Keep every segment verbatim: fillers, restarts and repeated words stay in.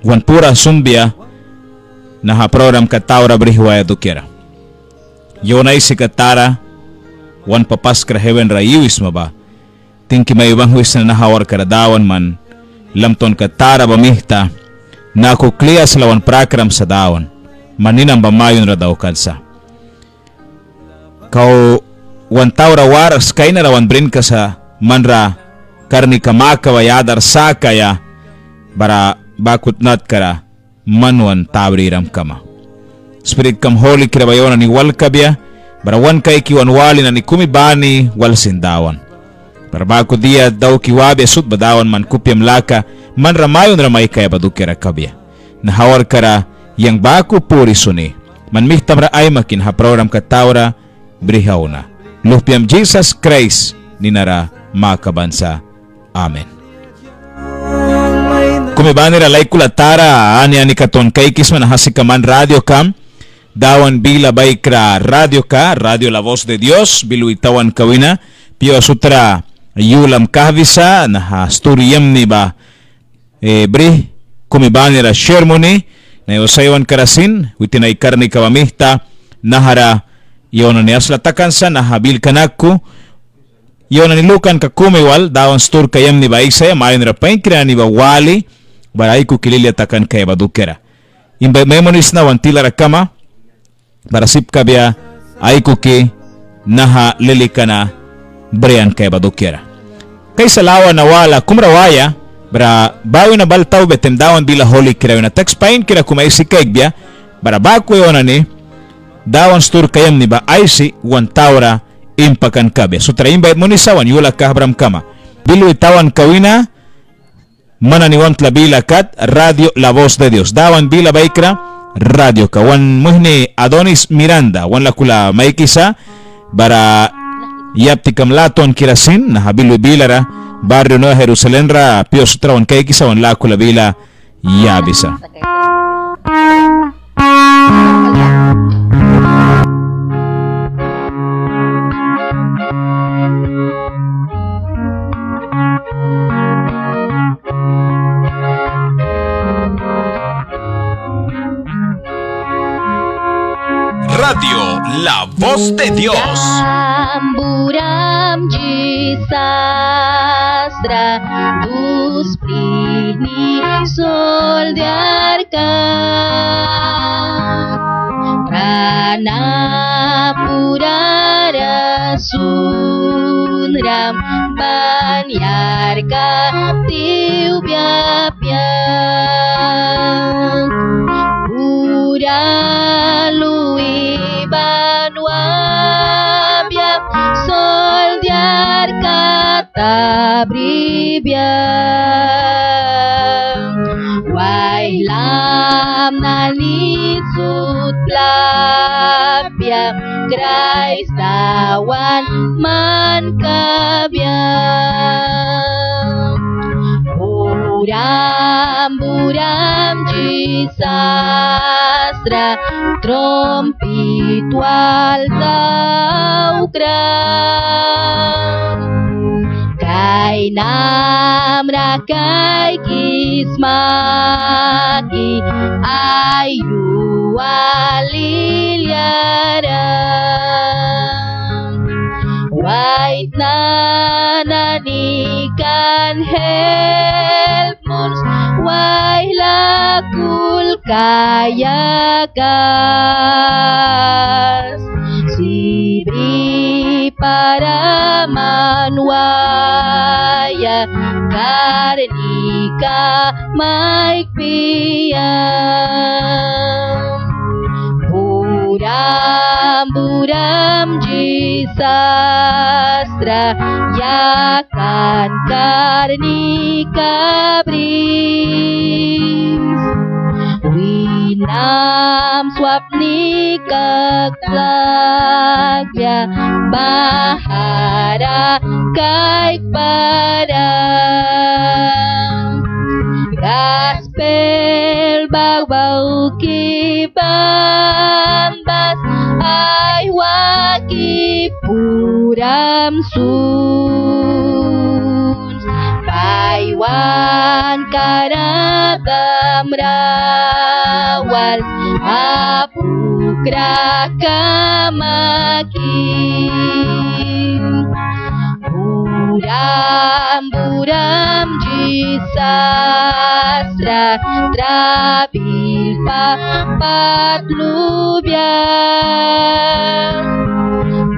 wan pura sumbia naha programka taura brihwaia dukiara. Yawan Aisika tara, wan papaskra heven ra iwisma ba, tingki mai banghwisna naha awarkara Dawan man latwanka tara ba mita naku kli asla wan prakram sa Dawan, man ninam ba mayunra daukan sa. Kau wan taura waras kainara wan brinka sa man ra karnika makabaia, adar sakaia, bara baku tnatkara man wan ta briram kama. Spiritkam hulikira ba yawan nani wal kabia, bara wan kaiki wan wali nani kumi bani wal sin Dawan. Bara baku dia dauki wabia sut ba Dawan man kupiam laka man ra mayunra maikaia ba dukiara kabia. Naha awarkara yang baku puri suni man mihtamra aimaki naha programka taura brih auna. Luhpiam Jisas Kraist ninara makaban sa. Amen. Kumi banira laikula tara, ani ani kat wan kaikisma naha sika man radioka, Dawan bila baikra radioka, Radio La Voz de Dios, Bilwi tawanka wina, pyua sutra yulam kahbisa, naha stur yamni ba, e, brih, kumi banira sher muni, naiwa saiwankara sin, witin ai karnika ba mita, nahara, yawan nani asla takan sa, naha bilka naku, yawan nani lukanka kumi wal, Dawan sturka yamni ba aisaia, mayunra painkira nani ba wali, bara aikuki lilia takan kaia ba dukiara. Imbait mai munisna wan tilara kama, bara sip kabia aikuki naha lilia kan brian kaia ba dukiara. Kaisa lawana wala kumra waia, bara ba wina bal taubia taim Dawan bila hulikira wina taks painkira kum aisi kaikbia, bara baku yawan nani Dawan sturka yamni ba aisi wan taura impakan kabia. Sutra imbait munisa wan yula kahbram kama. Bilwi tawanka wina, man nani wamtla bila kat, Radio La Voz de Dios. Dawan bila baikra radioka. Wan muihni Adonis Miranda, wan lakula maikisa, bara yaptikam latwankira sin, naha Bilwi bilara, barrio Nueva Jerusalén ra, pyua sutra wan kaikisa, wan lakula bila yabisa. Radio La Voz de Dios. Buram Jisas ra dus prihni soldiarka. Prana purara sunram ban yarka tiwbia apia. Pura lui ban wabia soldiarka ta bribia. Waihlam nani sut plapia, Kraist tawan man kabia. Buram buram Jisas ra trumpit wal taukram. Kainamra kaikisma ki ai yua liliara. Waitna nani kan help muns waihla kulkaia kas. Sibri para man waia karnika maikpia. Buram buram Jisas ra yakan karnika bris. Winam swapnika klakbia bahara kaikpara. Gaspel bak bauki ban bas aihwaki puram suns. Pai Wan karabam rawal apu kra kamakin. Buram buram Jisas ra trabil papat lubia.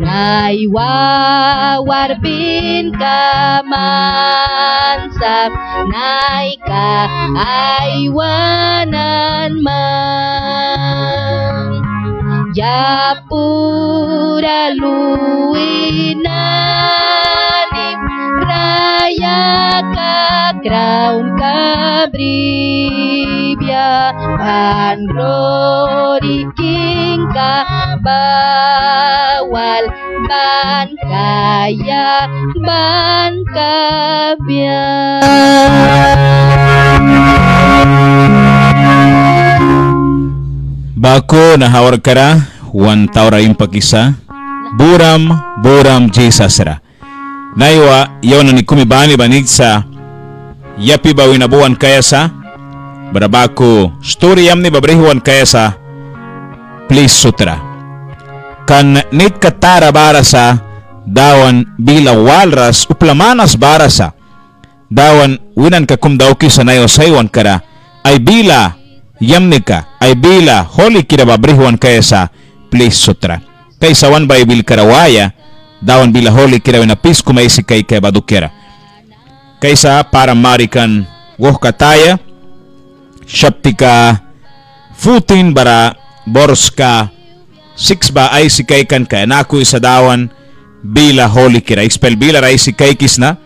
Naiwa warbin kaman sa naika aiwanan man. Yapura lui nani rayaka kraun kabribia, ban glori kingka ba wal ban kaia ban kabia. Baku naha awarkara wan taura impakisa. Buram buram Jisas ra. Naiwa yawan nani kumi bani ba nit sa yapi ba wina buan kaia sa, bara baku sturi yamni ba brihwan kaia sa, plis sutra. Kan nitka tara bara sa, Dawan bila walras upla manas bara sa. Dawan winanka kum daukisa naiwa sa aiwankara, ai bila yamnika, ai bila hulikira ba brihwan kaia sa, plis sutra. Kaisa wan Baibilkara waia, Dawan bila hulikira wina pis kum aisi kaikaia ba dukiara. Kaisa Param Marikan wauhkataya, saptika fortin bara borska siks ba aisi kaikan kaia, naku wisa Dawan bila hulikira, ispail bilara aisi kaikisna.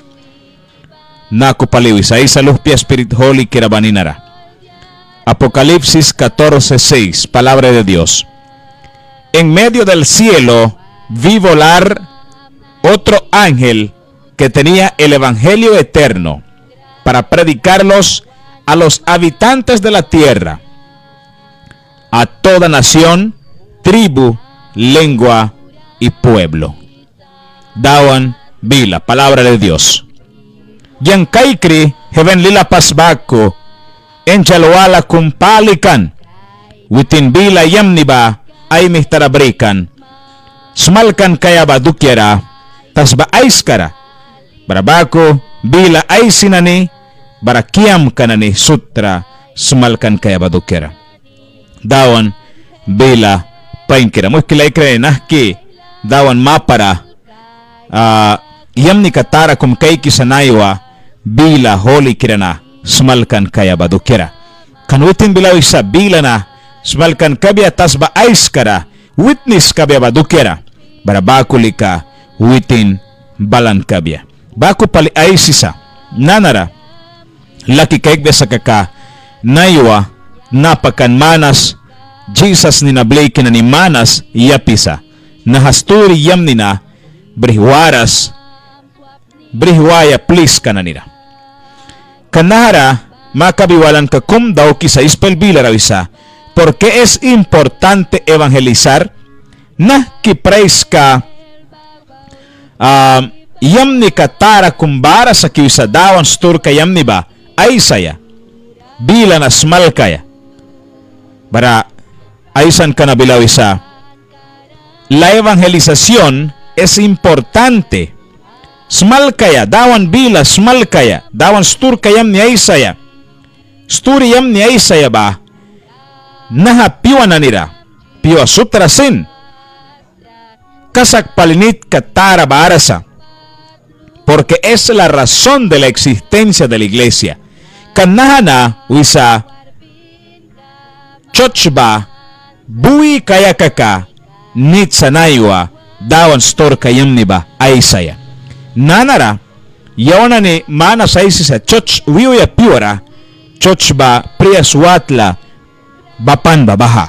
Naku pali wisa, Aisa, Luhpia, Spirit Hulikira ba ninara. Apocalipsis catorce seis, palabra de Dios. En medio del cielo vi volar otro ángel que tenía el evangelio eterno para predicarlos a los habitantes de la tierra, a toda nación, tribu, lengua y pueblo. Dawan bila, palabra de Dios. Yang kaikri heven lilapas baku, insal wala kum pali kan, witin bila yamni ba ai mihtara bri kan, smalkan kaia ba dukiara, tasba aiskara, bara baku bila aisi nani bara kiamka nani sutra smalkan kaia ba dukiara. Dawan bila painkira. Muihki laikra nani, nahki Dawan mapara, ah, yamnika tara kum kaikisa naiwa bila hulikira na smalkan kaia ba dukiara. Kan witin bila wisa bila na smalkan kabia tasba aiskara, witnis kabia ba dukiara, bara baku lika witin balan kabia. Baku pali aisisa. Nanara laki kaikbia sa kaka, naiwa napakan manas, Jisas nina bliki nani manas yapisa. Naha sturi yamni na brih waras, brih waia pliska nanira. Kan nahara makabi walanka kum daukisa ispail bilara wisa, ¿por qué es importante evangelizar? Nahki praiska, ah, yamnika tara kum bara sa ki wisa Dawan sturka yamni ba aisaia, bila na smalkaia. Bara aisanka na bila wisa, la evangelización es importante. Smalkaia, Dawan bila smalkaia, Dawan sturka yamni aisaia, sturi yamni aisaia ba naha pyua nanira, pyua sutra sin, kasak pali nitka tara bara sa. Porque es la razón de la existencia de la iglesia. Kan naha na wisa, church ba bui kaia kaka nit sa naiwa Dawan sturka yamni ba aisaia. Nanara yawan nani manas aisisa church wiuya pyuara, church ba prias watla bapan ba baha.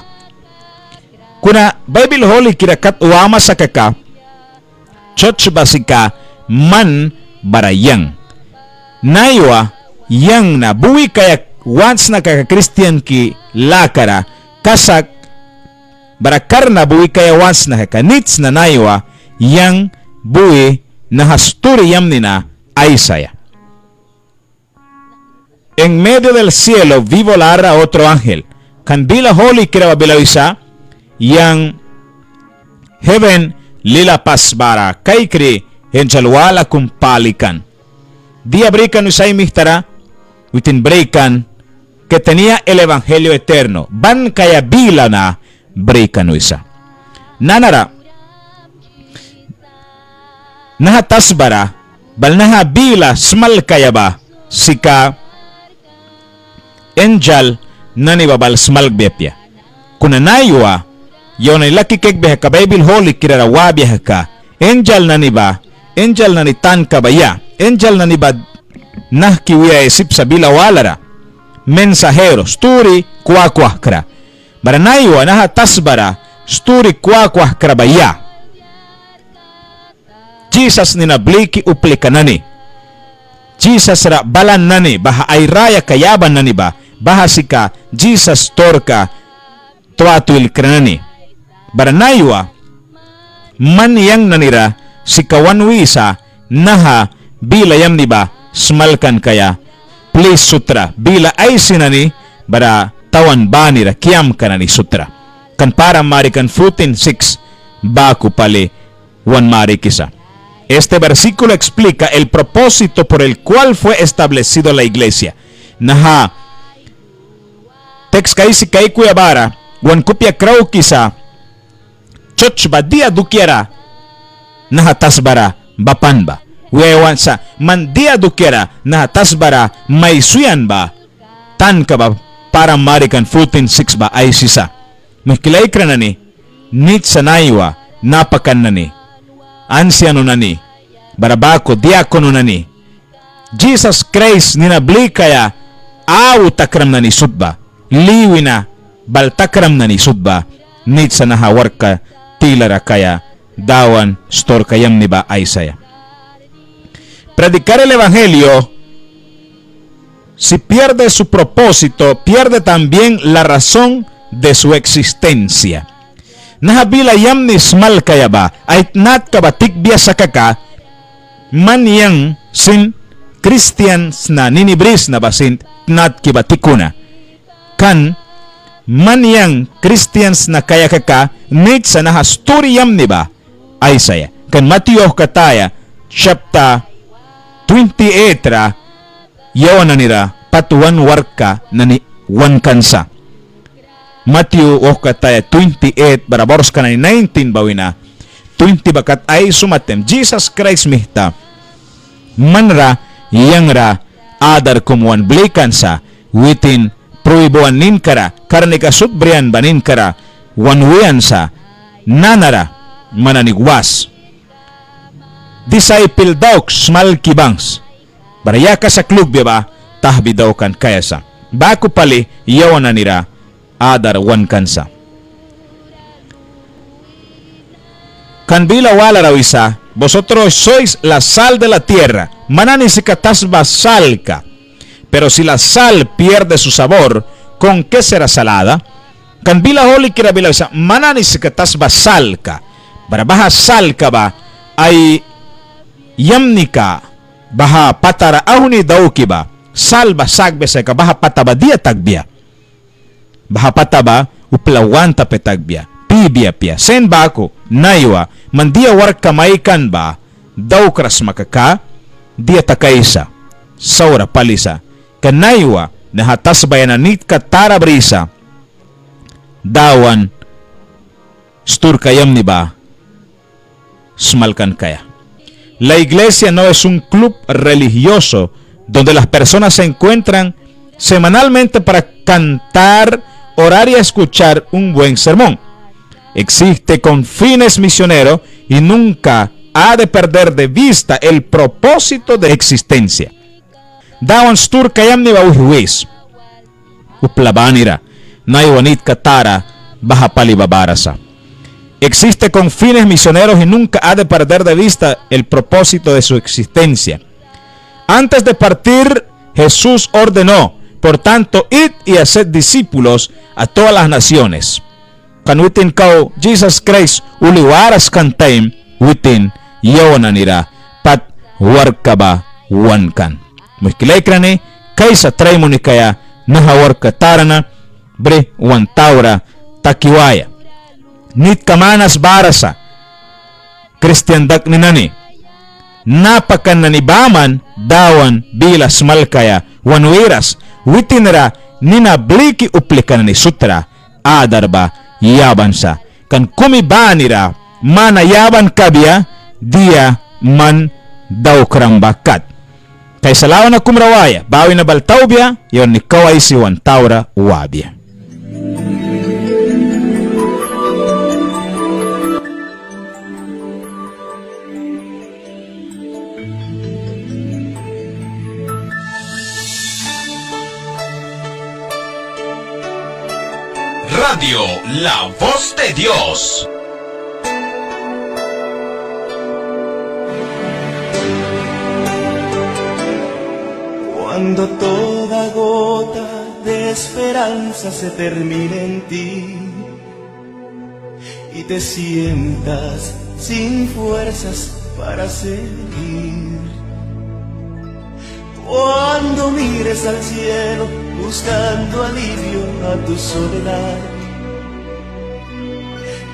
Kuna Baibil hulikira kat wama sa kaka, church ba sika man bara yang. Naiwa yang na bui kaia want sna kaka kristianki lakara, kasak bara karna bui kaia want sna kaka, nit sna naiwa yang bui naha sturi yamni na aisaia. En medio del cielo vi volar a otro ángel. Kan bila hulikira ba bila wisa, yang heven lilapas bara kaikri insal wala kum pali kan. Dia brikan wisa ai mihtara, witin brikan que tenía el evangelio eterno. Ban kaia bila na brikan wisa. Nanara naha tasbara bal naha bila smalkaia ba sika insal nani ba bal smalkbia apia. Kuna naiwa yawan nani laki kaikbia kaka Baibil hulikira ra wabia kaka, insal nani ba, insal nani tanka ba ya, insal nani ba nahki wiaia sip sa bila walara, mensajero, sturi kwakwahkra. Bara naiwa naha tasbara sturi kwakwahkra ba ya. Jisas nina bliki uplika nani, Jisas ra balan nani, baha ai rayaka yaban nani ba, baha sika Jisas sturka twatwilkra nani. Bara naiwa man yang nani ra sika wan wisa naha bila yamni ba smalkan kaia plis sutra, bila aisi nani bara tawan banira kiamka nani sutra. Kan Param Marikan fourteen six baku pali wan marikisa. Este versículo explica el propósito por el cual fue establecido la iglesia. Naha tekska aisi kaikuya bara wan kupia kraukisa, chuch ba dia dukiara naha tasbara bapan ba. Wiaia want sa man dia dukiara naha tasbara mai swian ba, tanka ba Param Marikan fourteen six ba aisisa. Muihki laikra nani, nit sa naiwa napakan nani, anciano nani, bara baku diácono nani, Jisas Kraist nina blikaia apu takram nani sut ba, li wina bal takram nani sut ba, nit sa naha warkka tilara kaia Dawan sturka yamni ba aisaia. Predicar el evangelio, si pierde su propósito, pierde también la razón de su existencia. Naha bila yamni smalkaia ba ai tnatka ba tikbia sa kaka, man yang sin kristian sna nini brisna ba sin tnatki ba tikuna. Kan man yang kristian sna kaia kaka, nit sa naha sturi yamni ba aisaia. Kan Matiu wauhkataya chapter twenty-eight ra yawan nani ra pat wan warkka nani wankan sa. Matiu wauhkataya twenty-eight bara borska nani nineteen ba wina twenty ba kat aisuma taim, Jisas Kraist mita man ra yang ra adar kum wan blikan sa, witin pruibawan ninkara, karnika sut brian ba ninkara wan wian sa, nanara man nani was. Disaipel dauks smalki bangs, bara ya kasak lukbia ba tahbi daukan kaia sa. Baku pali yawan nani ra adar wankan sa. Kan bila walara wisa, vosotros sois la sal de la tierra. Man nani sika tasba salka. Pero si la sal pierde su sabor, ¿con qué será salada? Kan bila hulikira bila wisa, man nani sika tasba salka. Bara baha salka ba ai yamnika, baha patara auhni dauki ba, sal ba sakbia sa kaka baha pata ba dia takbia? Baha pata ba upla want apia takbia, pibia apia. Sin baku, naiwa man dia warkka maikan ba daukras sma kaka, dia takaisa? Saura pali sa. Kan naiwa naha tasbaia na nitka tara brisa, Dawan sturka yamni ba smalkan kaia. La iglesia no es un club religioso donde las personas se encuentran semanalmente para cantar, orar y escuchar un buen sermón. Existe con fines misioneros y nunca ha de perder de vista el propósito de existencia. Dawan sturka yamni ba wih wis. Upla banira, naiwa nitka tara baha pali ba bara sa. Existe con fines misioneros y nunca ha de perder de vista el propósito de su existencia. Antes de partir, Jesús ordenó: "Por tanto, id y haced discípulos a todas las naciones". Kan witin kau Jisas Kraist uli waras kan taim, witin yawan nani ra pat warkka ba wankan. Muihki laikra nani, kaisa trai muni kaia naha warkka tara na, brih wan taura taki waia. Nitka manas bara sa kristian dakni nani, napakan nani baman Dawan bila smalkaia wan wiras, witin ra nina bliki uplika nani sut ra adar ba yaban sa. Kan kumi banira mana yaban kabia dia man daukram ba kat. Kaisa lawana kumra waia, ba wina bal taubia, yawan ni kau aisi wan taura wabia. Radio La Voz de Dios. Cuando toda gota de esperanza se termine en ti y te sientas sin fuerzas para seguir. Cuando mires al cielo buscando alivio a tu soledad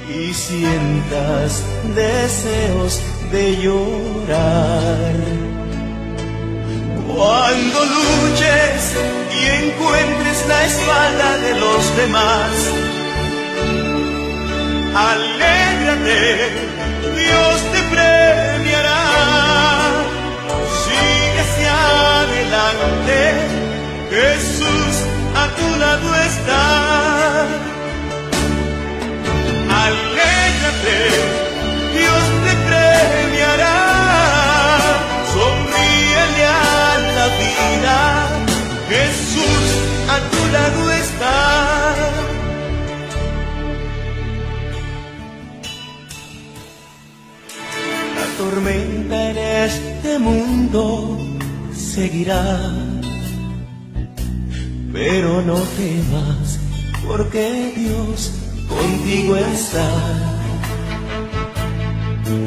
y sientas deseos de llorar. Cuando luches y encuentres la espalda de los demás, alégrate, Dios te premiará. Sigue hacia adelante, Jesús a tu lado está. Alégrate, Dios te premiará. Sonríele a la vida, Jesús a tu lado está. La tormenta en este mundo seguirá, pero no temas, porque Dios contigo está.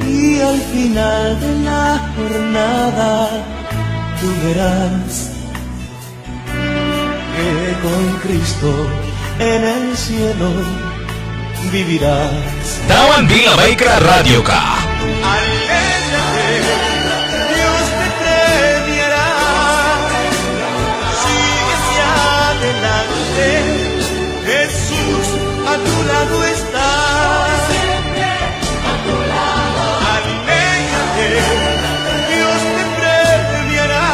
Y al final de la jornada tú verás que con Cristo en el cielo vivirás. Dawan bila baikra radioka. Alégrate, Dios te premiará. Sigue hacia adelante, Jesús a tu lado está. Alégrate, Dios te premiará.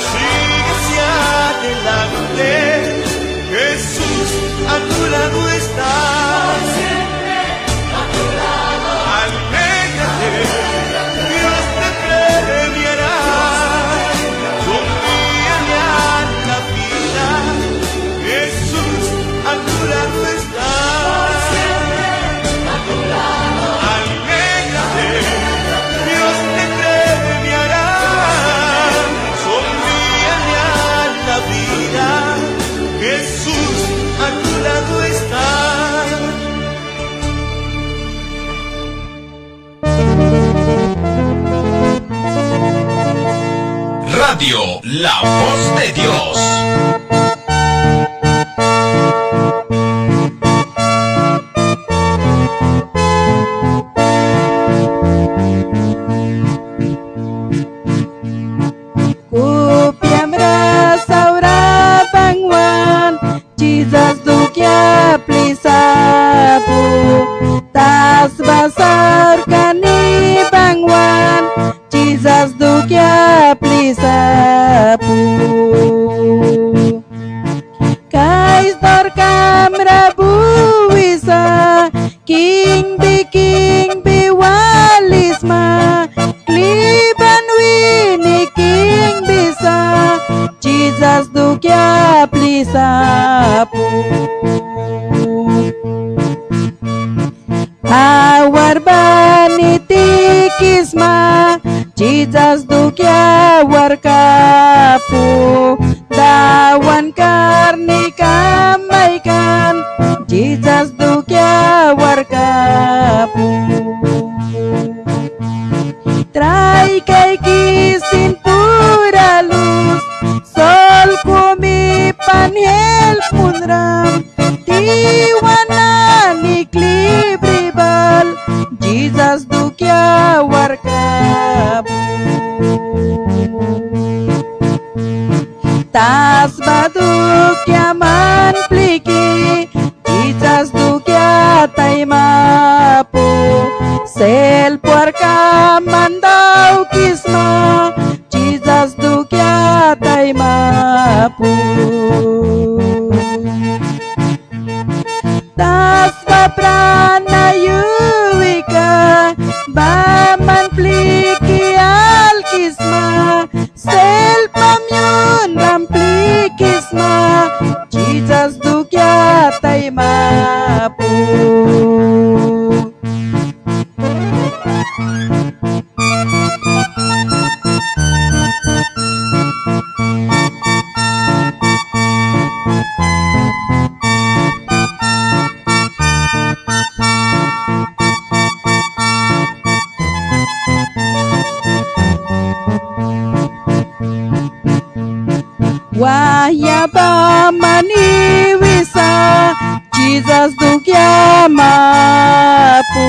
Sigue hacia adelante, Jesús a tu lado está. Alégrate, Dios te premiará. Sonríele a la vida, Jesús a tu lado está. Alégrate, Dios te premiará. Sonríele a la vida, Jesús a tu lado está. Radio La Voz de Dios. Kupiamra saura bangwan, Jisas dukia plis apu. Tasba saurka ni bangwan, Jisas dukia plis apu. Kais dorkamra buisa, kingbi kingbi walisma, kli ban wini kingbi sa, Jisas dukia plis apu. Awar bani tikisma, Jisas dukia warka apu. Dawan karnika maikan, Jisas dukia warka apu. Trai kaiki sin pura lus, Ram tiwan nani kli bri bal, Jisas dukia warka ba. Tasba dukia man pliki, Jisas dukia taim apu. Selp warka man daukisma, Jisas dukia taim apu. Tasba prana yuika, baman pliki alkisma, selp mamyun ram plikisma, Jisas dukia taim apu. Wahya baman iwisa, Jisas dukia apu.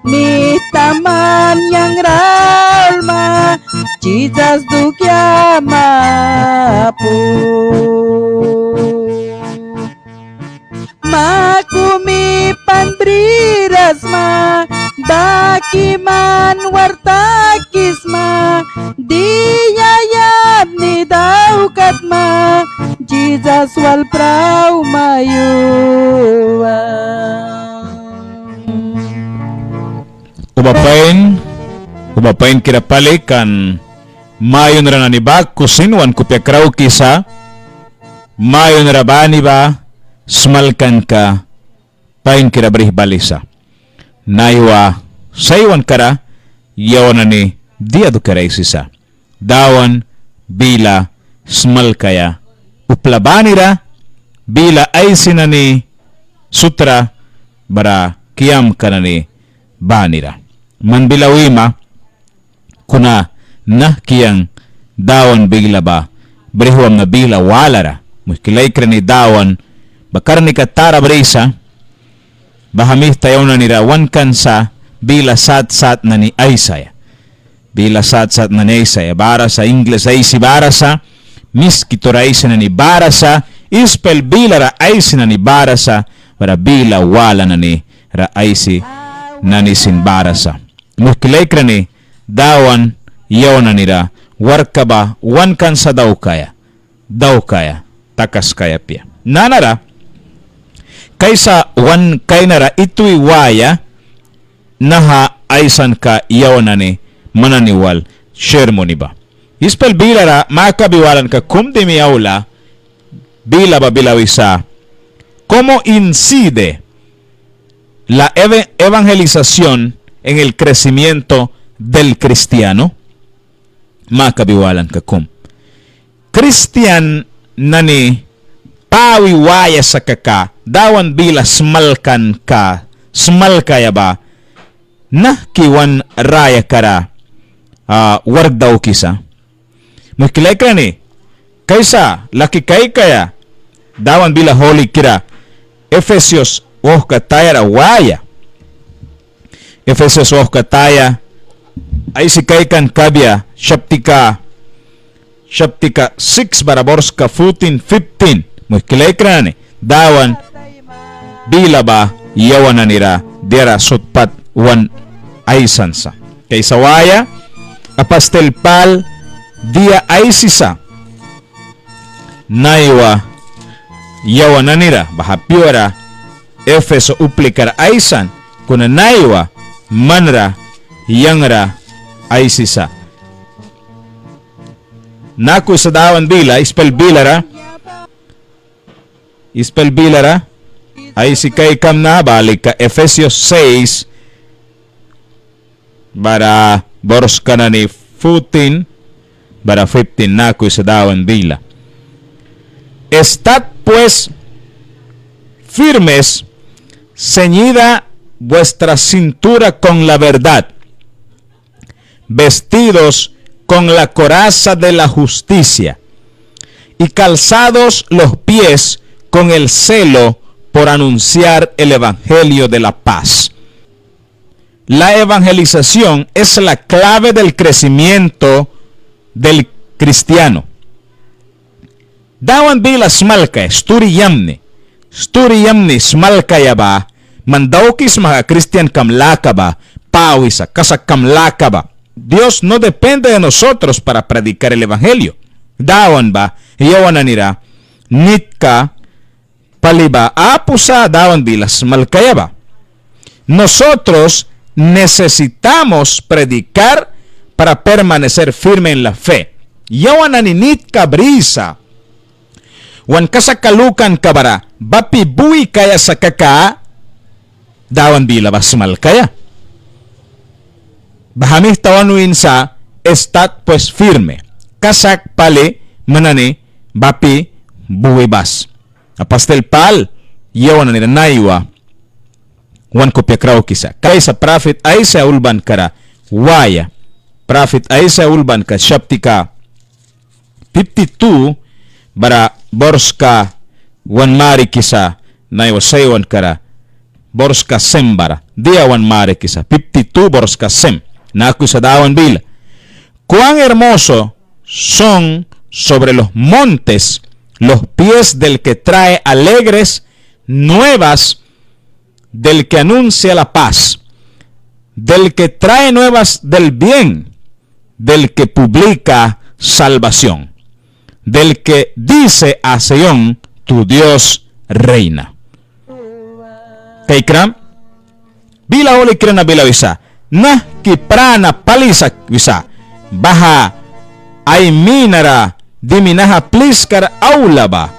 Mihta man yang ra alma, Jisas dukia apu. Makumi pan briras sma, baki man wark takisma, dia yabni daukatma, Jisas wal prauma yua. Uba pain, uba painkira pali kan mayunra nani baku sin wan kupia kraukisa, mayunra bani ba smalkanka painkira brih balisa. Naiwa saiwankara yawan nani dia dukiara aisisa. Dawan bila smalkaia upla banira, bila aisi nani sutra bara kiamka nani banira. Man bila wima, kuna nahki yang Dawan bila ba brihwamna bila walara. Muihki laikra nani, Dawan ba karnika tara brisa, baha mihta yawan nanira wankan sa bila sat sat nani aisaia. Bila sat sat nani aisaia, bara sa inglis aisi bara sa, miskitura aisi nani bara sa, ispel bilara aisi nani bara sa, bara bila wala nanira aisi nani sin bara sa. Muihki laikra nani, Dawan yawan nanira warkka ba wankan sa daukaia, daukaia takaskaia apia. Nanara kaisa wan kainara itwi waia naha aisanka yawan nani man nani wal sher muni ba. Ispel bilara makabi walanka kum dimi aula, bila ba bila wisa: ¿Cómo incide la eve-, evangelización en el crecimiento del cristiano? Makabi walanka kum. Kristian nani pawi waia sa kaka, Dawan bila smalkanka, smalkaia ba nahki wan rayakara, ah, wark daukisa. Muihki laikra nani, kaisa laki kaikaia Dawan bila hulikira Efesios wauhkatayara waia. Efesios wauhkataya, aisi kaikan kabia, chaptika, chaptika six bara borska fourteen, fifteen. Muihki laikra nani, Dawan bila ba yawan nanira diara sut pat wan aisan sa. Kaisa waia: Apastil Pâl dia aisisa naiwa yawan nanira, baha piuara Efeso uplikara aisan, kuna naiwa manra yangra aisisa. Naku sa Dawan bila, ispel bilara, ispel bilara aisi kaikamna ba lika Efesios seis bara borska nani fourteen bara fifteen. Naku wisa Dawan bila: Estad, pues, firmes, ceñida vuestra cintura con la verdad, vestidos con la coraza de la justicia, y calzados los pies con el celo por anunciar el evangelio de la paz. La evangelización es la clave del crecimiento del cristiano. Dawan bila smalkaia, sturi yamni, sturi yamni smalkaia ba, man daukisma kaka kristiankam laka ba pawisa, kasakkam laka ba. Dios no depende de nosotros para predicar el evangelio. Dawan ba yawan nanira nitka pali ba apu sa Dawan bila smalkaia ba. Nosotros necesitamos predicar para permanecer firme en la fe. Yawan nani nitka brisa wan kasakka lukanka bara bapi bui kaia sa kaka, Dawan bila ba smalkaia. Baha mihta wan win sa, estad pues firme. Kasak pali man nani bapi bui bas. Apastil Pâl yawan nanira naiwa wan kupia kraukisa. Kaisa prapit Aisaya ulbankara waia. Prapit Aisaya ulbanka chaptika fifty-two bara borska wan marikisa, naiwa saiwankara borska sem bara. Dia wan marikisa, fifty-two borska sem. Naku wisa Dawan bila: Cuán hermoso son sobre los montes los pies del que trae alegres nuevas, del que anuncia la paz, del que trae nuevas del bien, del que publica salvación, del que dice a Sión: tu Dios reina. Kaikram, bila hulikira na bila wisa: Nahki prana pali sa wisa baha ai minara dimi naha pliskara aula ba.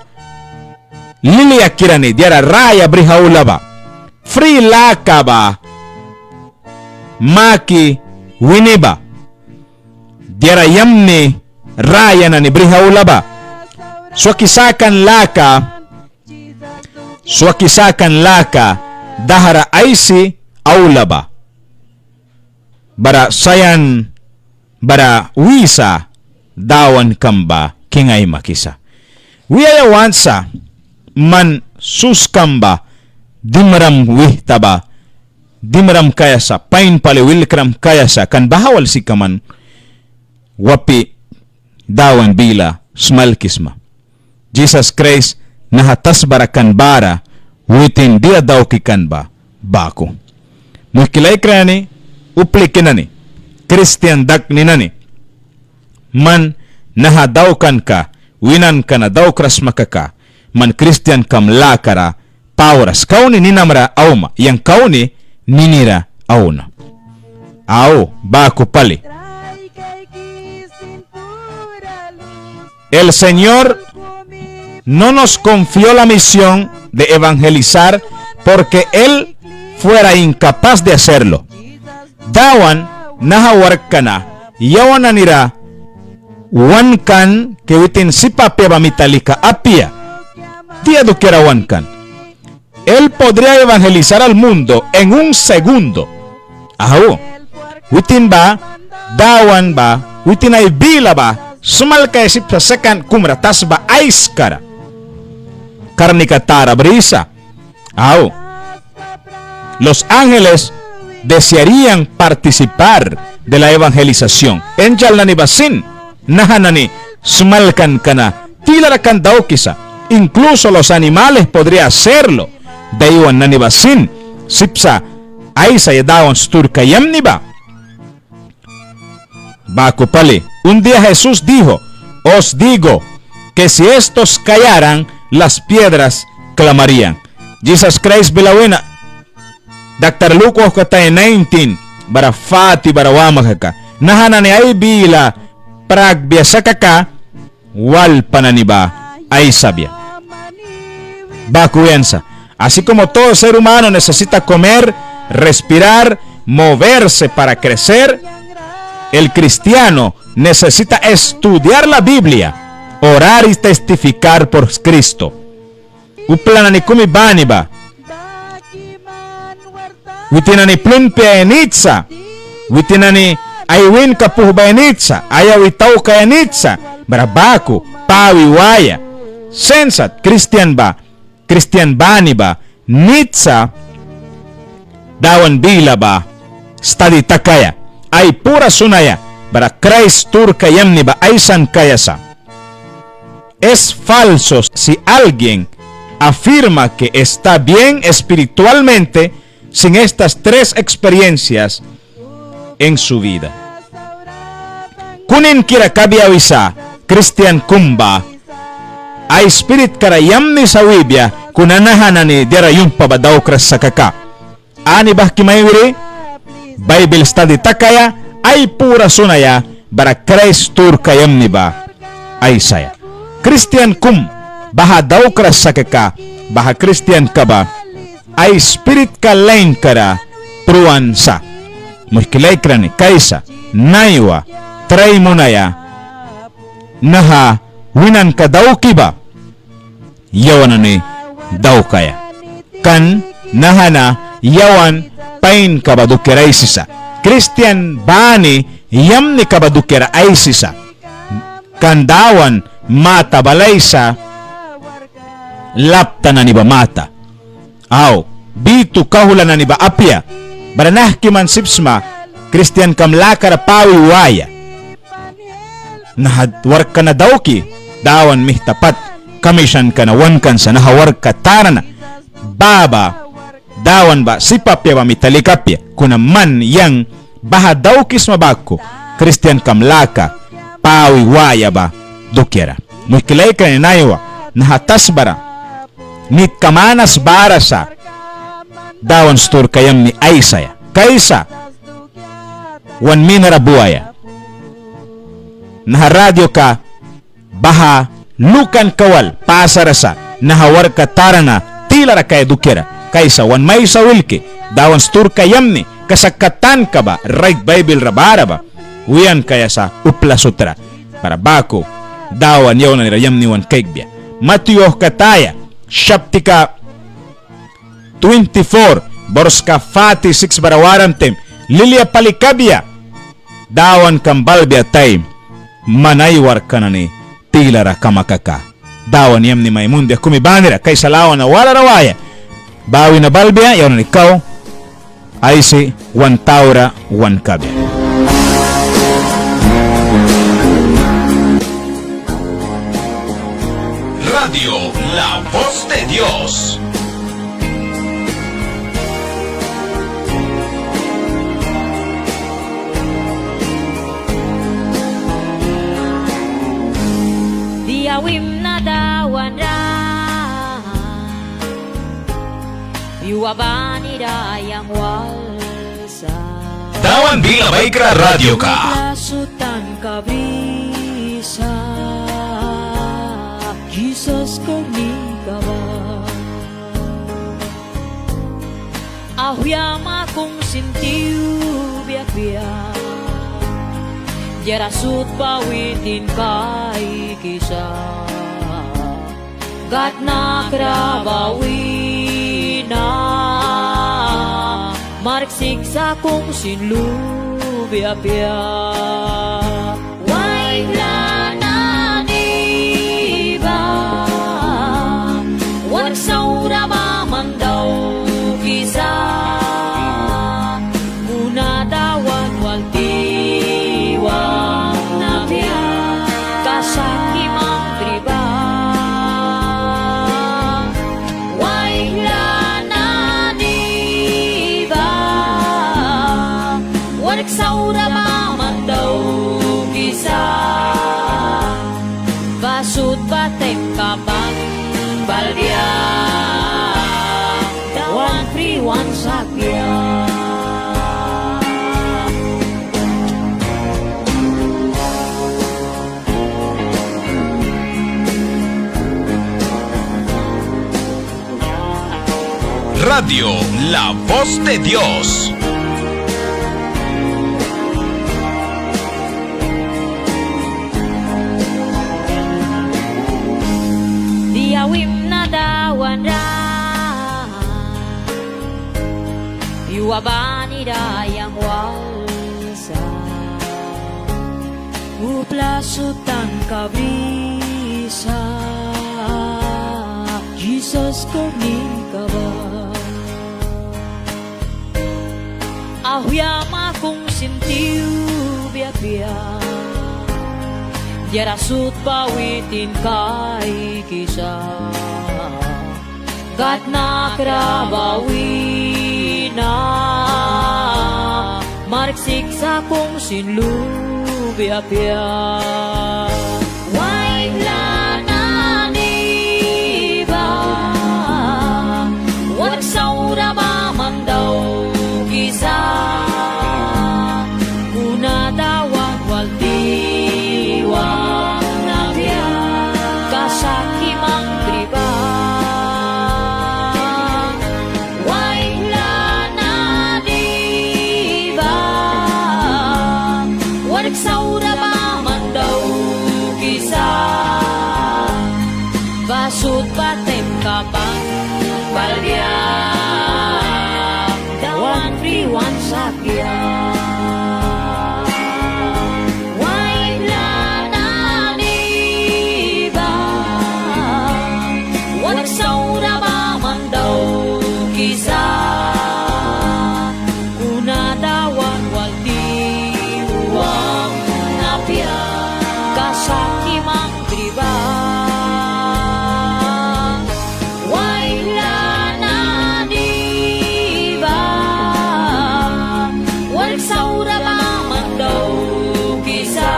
Liliakira ni diara raya brih aula ba. Fri laka ba maki wini ba. Diara yamni raya nani brih aula ba. Swaki sakan laka, swaki sakan laka dahra aisi aula ba. Bara sayan bara wisa Dawankam ba king aimakisa. Wiaia want sa man suskam ba dimram wihta ba, dimram kaia sa, pain pali wilkram kaia sa, kan baha wal sika man wapi Dawan bila smalkisma. Jisas Kraist naha tasbara kan bara witin dia dauki kan ba baku. Muihki laikra nani, uplika nani, kristian dakni nani, man naha daukanka winanka na daukras sma kaka, man kristiankam lakara pauras. Kau ni ninamra auma, yang kau ni ninira auna. Au, baku pali. El Señor no nos confió la misión de evangelizar porque Él fuera incapaz de hacerlo. Dawan naha warkka na yawan nanira wan kan ki witin sip apia ba mita lika apia. Dia dukiara wan kan. Él podría evangelizar al mundo en un segundo. Au. Witin ba, Dawan ba, witin ai bila ba smalkaia sip sa sakan kumra tasba aiskara. Karnika tara brisa. Au. Los ángeles desearían participar de la evangelización. Angel nani ba sin naha nani smalkanka na tilara kan daukisa. Incluso los animales podría hacerlo. Daiwan nani ba sin sip sa aisaia Dawan sturka yamni ba. Baku pali. Un día Jesús dijo: os digo que si estos callaran, las piedras clamarían. Jisas Kraist bila wina, Daktar Luk wauhkataya nineteen bara forty bara wama kaka, naha nani ai bila prakbia sa kaka, walpa nani ba aisabia. Baku wian sa. Así como todo ser humano necesita comer, respirar, moverse para crecer, el cristiano necesita estudiar la Biblia, orar y testificar por Cristo. Upla nani kumi bani ba, witin nani plun piaia nit sa, witin nani ai winka puhbaia nit sa, ai awi taukaia nit sa, bara baku pawi waia. Sin sat kristian ba kristian bani ba nit sa Dawan bila ba stadi takaia, ai pura sunaia, bara Kraist sturka yamni ba aisan kaia sa. Es falso si alguien afirma que está bien espiritualmente sin estas tres experiencias en su vida. Kuninkira kabia wisa, kristian kum ba ai spiritkara yamni sa wibia, kuna naha nani diara yumhpa ba daukras sa kaka. Ani bahki mai wiri, Baibil stadi takaia, ai pura sunaia, bara Kraist sturka yamni ba aisaia. Kristian kum baha daukras sa kaka, baha kristianka ba ai spiritka lainkara pruan sa. Muihki laikra nani, kaisa naiwa trai munaia naha winanka dauki ba yawan nani daukaia. Kan naha na yawan painka ba dukiara aisisa. Kristian bani yamnika ba dukiara aisisa. Kan Dawan mata balaisa lapta nani ba mata. Au, bitu kauhla nani ba apia. Bara nahki man sip sma kristiankam lakara pawi waia. Naha warkka na dauki, Dawan mihta pat kamishanka na wankan sa naha warkka tara na. Baha ba Dawan ba sip apia ba mita lika apia. Kuna man yang baha daukisma baku, kristiankam laka pawi waia ba dukiara. Muihki laikra nani, naiwa naha tasbara nitka manas bara sa Dawan sturka yamni aisaia. Kaisa wan minara buaia. Naha radioka baha lukanka wal pasara sa naha warkka tara na tilara kaia dukiara. Kaisa wan maisa wilki Dawan sturka yamni, kasakka tanka ba rait Baibilra bara ba wian kaia sa upla sutra. Bara baku Dawan yawan nanira yamni wan kaikbia. Matiu wauhkataya, saptika twenty-four, borska forty-six bara waram taim, lilia pali kabia Dawankam balbia taim, man ai warkka nani tilara kama kaka. Dawan yamni mai munbia kumi banira. Kaisa lawana walara waia ba wina balbia, yawan nani kau aisi wan taura wan kabia. Radio La Voz de Dios. Dia wimna Dawan ra yua banira yang wal sa. Dawan bila baikra radioka. Upla sut tanka brisa Jisas karnika ba. Auhya ma kung sin tiwbia apia. Diara sut ba witin kaikisa. Gâd nakra ba wina mark siksa kung sin lubia apia. Waihla nani ba wark saura ba man daukisa. Kuna Dawan wal tiwan apia, kasak kimangkri ba. Waihla nani ba wark saura ba man daukisa. Ba sut ba taimka ban balbia, Dawan pri wan sakbia. Radio La Voz de Dios. Dia wimna Dawan ra yua banira yang wal sa. Upla sut tanka brisa. Jisas karnika ba. Auhya ma kung sin tiwbia apia. Diara sut ba witin kaikisa. Gâd nakra ba wina. Mark siks sakung sin lubia apia. Waihla nani ba, wark saura ba man daukisa. Kuna Dawan wal tiwan apia, kasak kimangkri ba. Waihla nani ba, wark saura ba man daukisa. Ba sut ba taimka ban balbia, Dawan pri wan sakbia. Waihla nani ba, wark saura ba man daukisa. Kuna Dawan wal tiwan apia, kasak kimangkri ba. Waihla nani ba, wark saura ba man daukisa.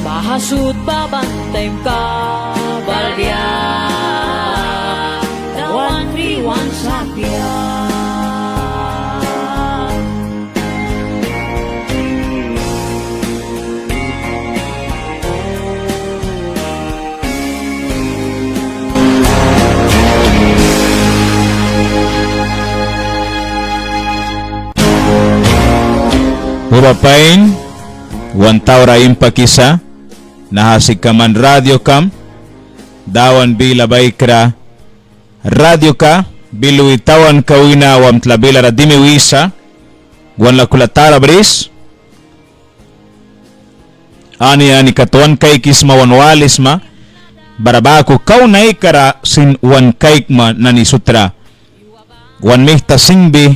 Baha sut ba ban taimka balbia, Dawan pri wan sakbia. Uba pain, wan taura impakisa, naha sika man radiokam, Dawan bila baikra, radioka, Bilwi tawanka wina wamtla bilara dimi wisa, wan lakula tara bris. Ani ani kat wan kaikisma, wan walisma, bara baku kau naikara sin wan kaikma nani sutra. Wan mihta singbi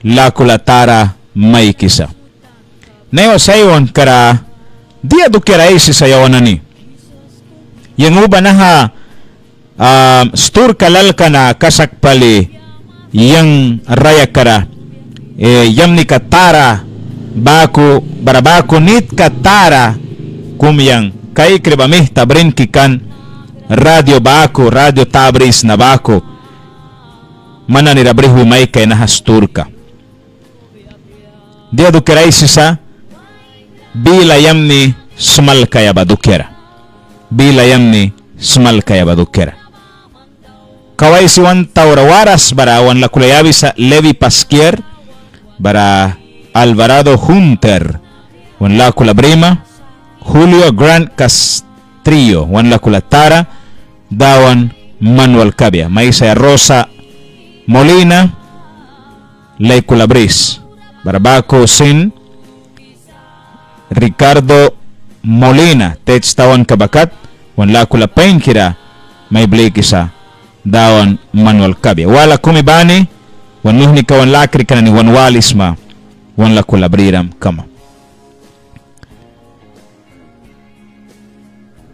lakula tara maikisa. Naiwa sa aiwankara dia dukiara aisisa yawan nani. Yang uba naha, ah, sturka lalka na kasak pali yang rayakara, eh, yamnika tara baku, bara baku nitka tara kum yang kaikri ba mihta brinki kan radio baku, radio ta brisna baku. Man nanira brihwi maikaia naha sturka. Dia dukiara aisisa, bila yamni smalkaia ba dukiara. Bila yamni smalkaia ba dukiara. Kau aisi wan taura waras bara wan lakula yabisa Levi Pasquier, bara Alvarado Hunter, wan lakula brima, Julio Grant Castrillo, wan lakula tara, Dawan man wal kabia. Maisaia Rosa Molina, laikula bris. Bara baku sin Ricardo Molina, tets tawanka ba kat, wan lakula painkira mai blikisa, Dawan man wal kabia. Wala kumi bani, wan muihnika wan lakrika nani wan walisma, wan lakula briram kama.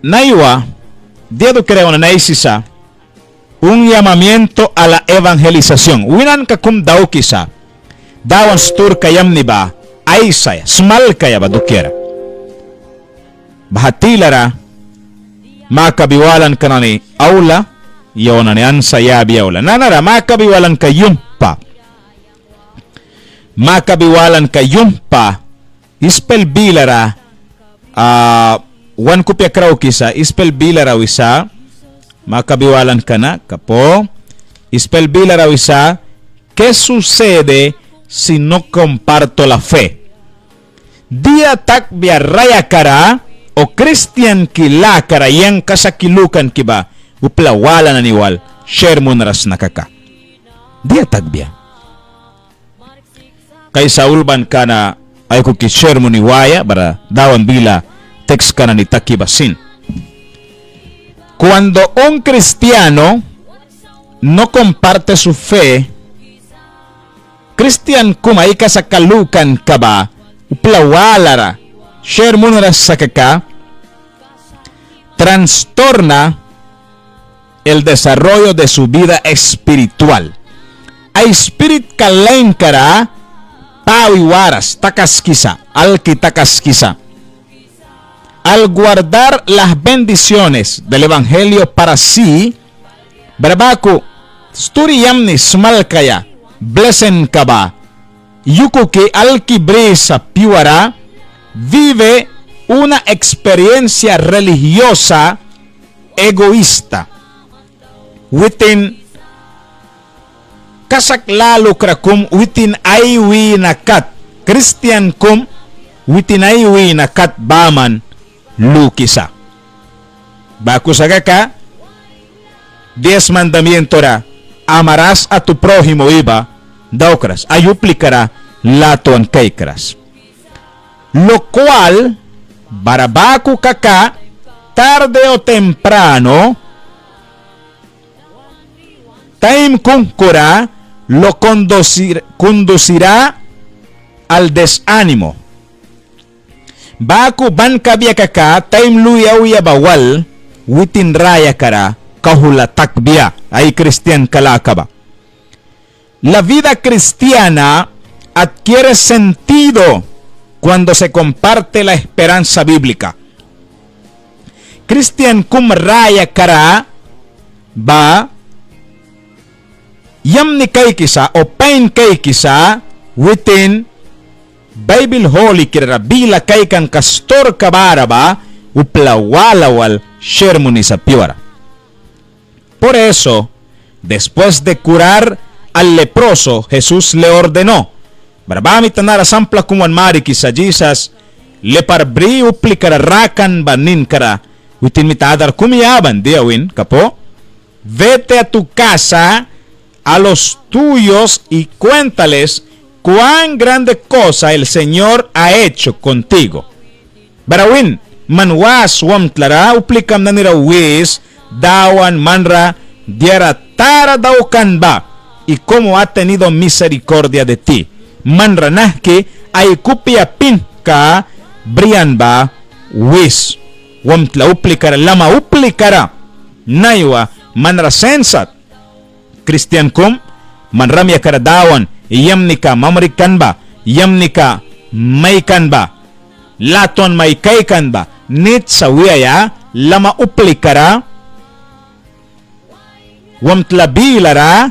Naiwa, dia dukiara yawan nani aisisa, un llamamiento a la evangelización. Winanka kum daukisa, Dawan sturka yamni ba aisaia, smalkaia ba dukiara. Baha tilara, makabi walanka nani aula, yawan nani ansa yabi aula. Nanara makabi walanka yumhpa. Makabi walanka yumhpa, Ispel bilara, ah, wan kupia kraukisa, Ispel bilara wisa, makabi walanka na, kapo, Ispel bilara wisa, ¿qué sucede si no comparto la fe? Dia takbia rayakara o kristianki lakara yang kasaki lukanki ba upla wala nani wal shermunras na kaka. Dia takbia. Kaisa ulbanka na aikuki shermuni waia, bara Dawan bila tekska nani taki ba sin. Cuando un cristiano no comparte su fe, kristian kum ai kasakka lukanka ba upla walara share munras sa kaka, trastorna el desarrollo de su vida espiritual. Ai spiritka lainkara pawi waras takaskisa, alki takaskisa. Al guardar las bendiciones del evangelio para sí, bara baku sturi yamni smalkaia blesinka ba yukuki alki brisa pyuara, vive una experiencia religiosa egoísta. Witin kasak lalukra kum witin ai wina kat, kristian kum witin ai wina kat baman lukisa. Baku sa kaka diez mandamiento ra, amarás a tu prójimo iba daukras, ai uplikara latwan kaikras. Lo cual, bara baku kaka, tarde o temprano, taim kunkura, lo conducir-, conducirá al desánimo. Baku ban kabia kaka, taim lui auya ba wal, witin rayakara kauhla takbia, ai kristianka laka ba. La vida cristiana adquiere sentido cuando se comparte la esperanza bíblica. Kristian kum rayakara ba yamni kaikisa o pain kaikisa witin Baibil holikira ra bila kaikanka sturka bara ba upla wala wal share munisa pyuara. Por eso, después de curar al leproso, Jesús le ordenó. Bara baha mita nara sampla kum wan marikisa Jisas lepar bri uplikara rakan ba ninkara, witin mita adar kumi yaban dia win kapu: Vete a tu casa, a los tuyos y cuéntales cuán grande cosa el Señor ha hecho contigo. Bara win, man was wamtla ra, uplikam nani ra wis, Dawan man ra diara tara daukan ba, y cómo ha tenido misericordia de ti. Man ra nahki ai kupia pihnka brian ba wis. Wamtla uplikara, lama uplikara naiwa man ra sin sat. Kristian kum, man rayakara Dawan yamnika mamrikan ba, yamnika maikan ba, latwan mai kaikan ba, nit sa wiaia, lama uplikara, wamtla bilara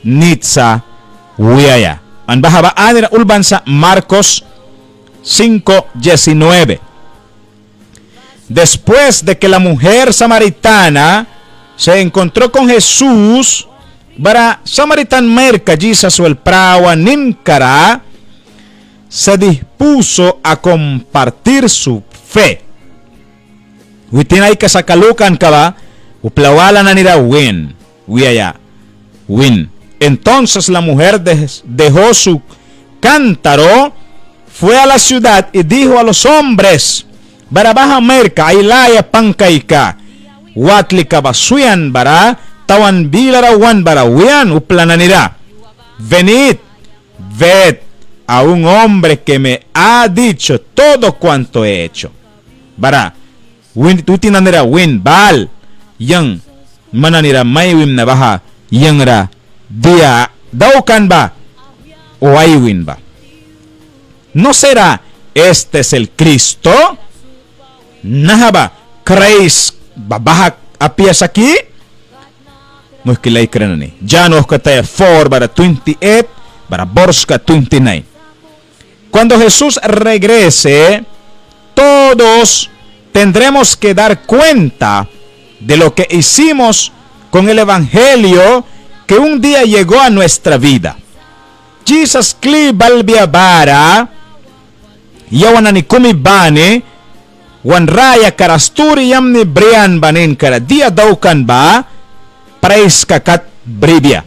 nit sa wiaia. An baha ba anira ulban sa Marcos cinco diecinueve. Después de que la mujer samaritana se encontró con Jesús, bara samaritan mairka Jisas wel prawan ninkara, se dispuso a compartir su fe. Witin ai kasakka lukanka ba upla wala nani ra win wiaia win. Entonces la mujer de-, dejó su cántaro, fue a la ciudad y dijo a los hombres, bara baha mairka ai laya pangkaika watlika ba swian bara tawan bilara wan bara wian upla nani ra: Venid, ved a un hombre que me ha dicho todo cuanto he hecho. Bara win, witin nani ra win, bal, yang man nani ra mai wimna baha yang ra dia daukan ba o ai win ba. ¿No será este es el Cristo? Naha ba Kraist ba baha apia sa ki? Muihki laikra nani, Jan wauhkataya four bara twenty-eight bara borska twenty-nine. Cuando Jesús regrese, todos tendremos que dar cuenta de lo que hicimos con el evangelio que un día llegó a nuestra vida. Jisas kli balbia bara, yawan nani kumi bani, wan rayakara sturi yamni brian ba ninkara dia daukan ba, praiska kat bribia.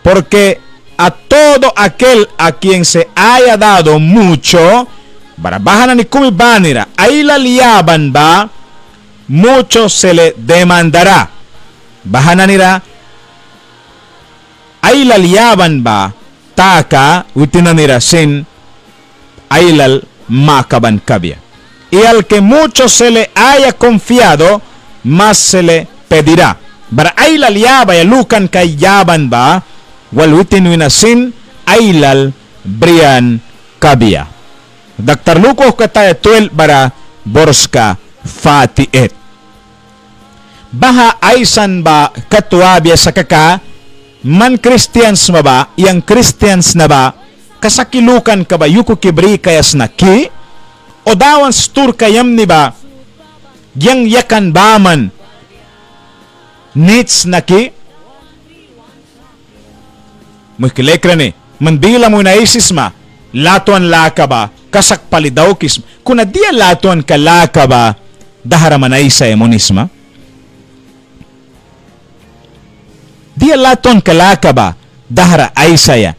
Porque a todo aquel a quien se haya dado mucho, bara baha nani kumi banira ailal yaban ba, mucho se le demandará. Baha nanira ailal yaban ba taka witin nanira sin ailal makaban kabia. Y al que mucho se le haya confiado, más se le pedirá. Bara ailal yabaia lukanka yaban ba wal witin wina sin ailal brian kabia. Daktar Luk wauhkataya twelve bara borska forty-eight. Baha aisan ba kat wabia sa kaka, man kristian sma ba, yang kristian sna ba, kasaki lukanka ba yukuki brikaia sna ki, o Dawan sturka yamni ba yang yakan baman nit sna ki. Muihki laikra nani, man bilam wina aisisma latwan laka ba kasak pali daukisma. Kuna dia latwanka laka ba dahra man aisaia munisma? Dia latwanka laka ba dahra aisaia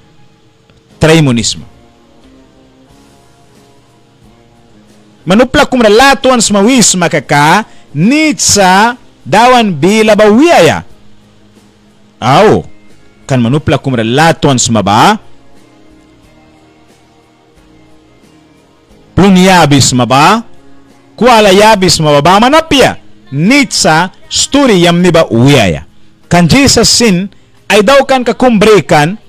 trai munisma? Man upla kumra latwan sma wisma kaka, nit sa Dawan bila ba wiaia. Au, kan man upla kumra latwan sma ba, plun yabisma ba, kwala yabisma ba, baman apia, nit sa sturi yamni ba wiaia. Kan Jisas sin ai daukanka kum brikan,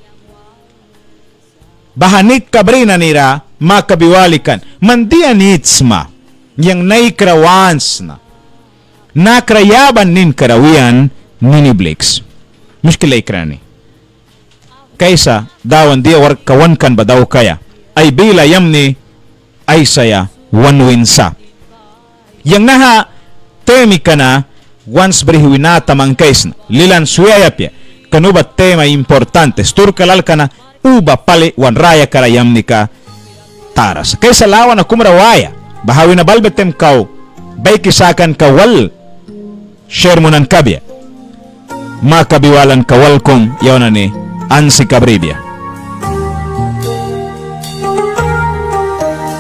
baha nitka bri nanira makabi wali kan. Man dia nit sma yang naikra want sna, nakra yaban ninkara wian nini bliks? Muihki laikra nani, kaisa Dawan dia warkka wankan ba daukaia, ai bila yamni aisaia wan win sa. Yang naha temika na wans brih wina tamangkaisna, lilan swiaia apia, kan uba tema importante, sturka lalka na uba pali wan rayakara yamnika tara sa. Kaisa lawana kumra waia, baha wina balbia taim kau baiki sakanka wal share munan kabia. Makabi walanka wal kum yawan nani ansika bribia.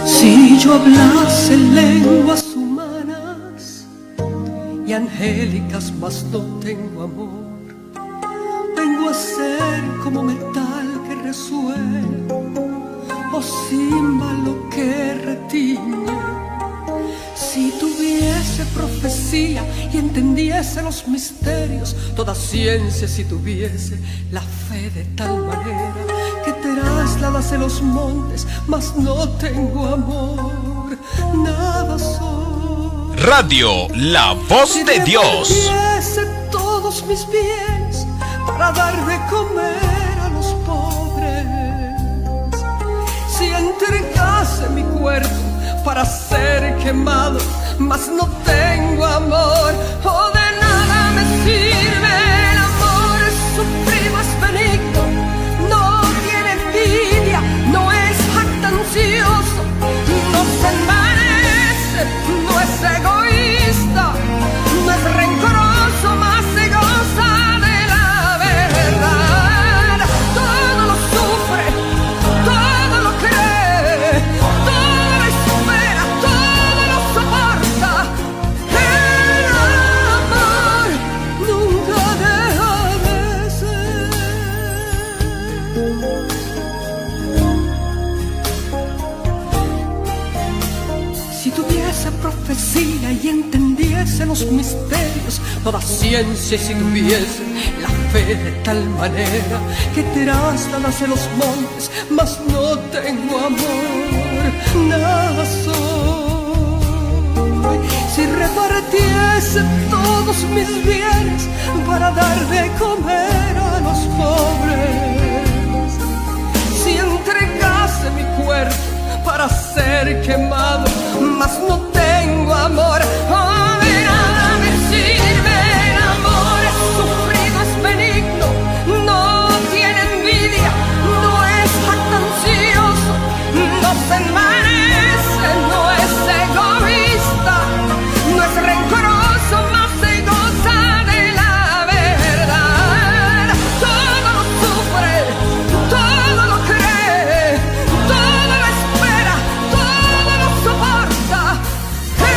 Si yo hablase lenguas humanas y angélicas, mas no tengo amor, vengo a ser como metal que resuena o címbalo que retiñe. Si tuviese profecía y entendiese los misterios, toda ciencia si tuviese la fe de tal manera que trasladase los montes, mas no tengo amor, nada soy. Radio La Voz de Dios. Si repartiese todos mis bienes para dar de comer a los pobres, si entregase mi cuerpo para ser quemado, mas no tengo amor, oh, de nada me sirve el amor. Sufrido, es benigno, no tiene envidia, no es jactancioso, no se envanece, no es egoísta, no es rencoroso, mas se goza de la verdad. Todo lo sufre, todo lo cree, todo lo espera, todo lo soporta. El amor nunca deja de ser. Si tuviese profecía y entendiese los misterios, toda ciencia, y si tuviese la fe de tal manera que trasladase los montes, mas no tengo amor, nada soy. Si repartiese todos mis bienes para dar de comer a los pobres, si entregase mi cuerpo para ser quemado, mas no tengo amor, oh, de nada me sirve el amor. Es sufrido, es benigno, no tiene envidia, no es jactancioso, no se envanece, no es egoísta, no es rencoroso, mas se goza de la verdad. Todo lo sufre, todo lo cree, todo lo espera, todo lo soporta. El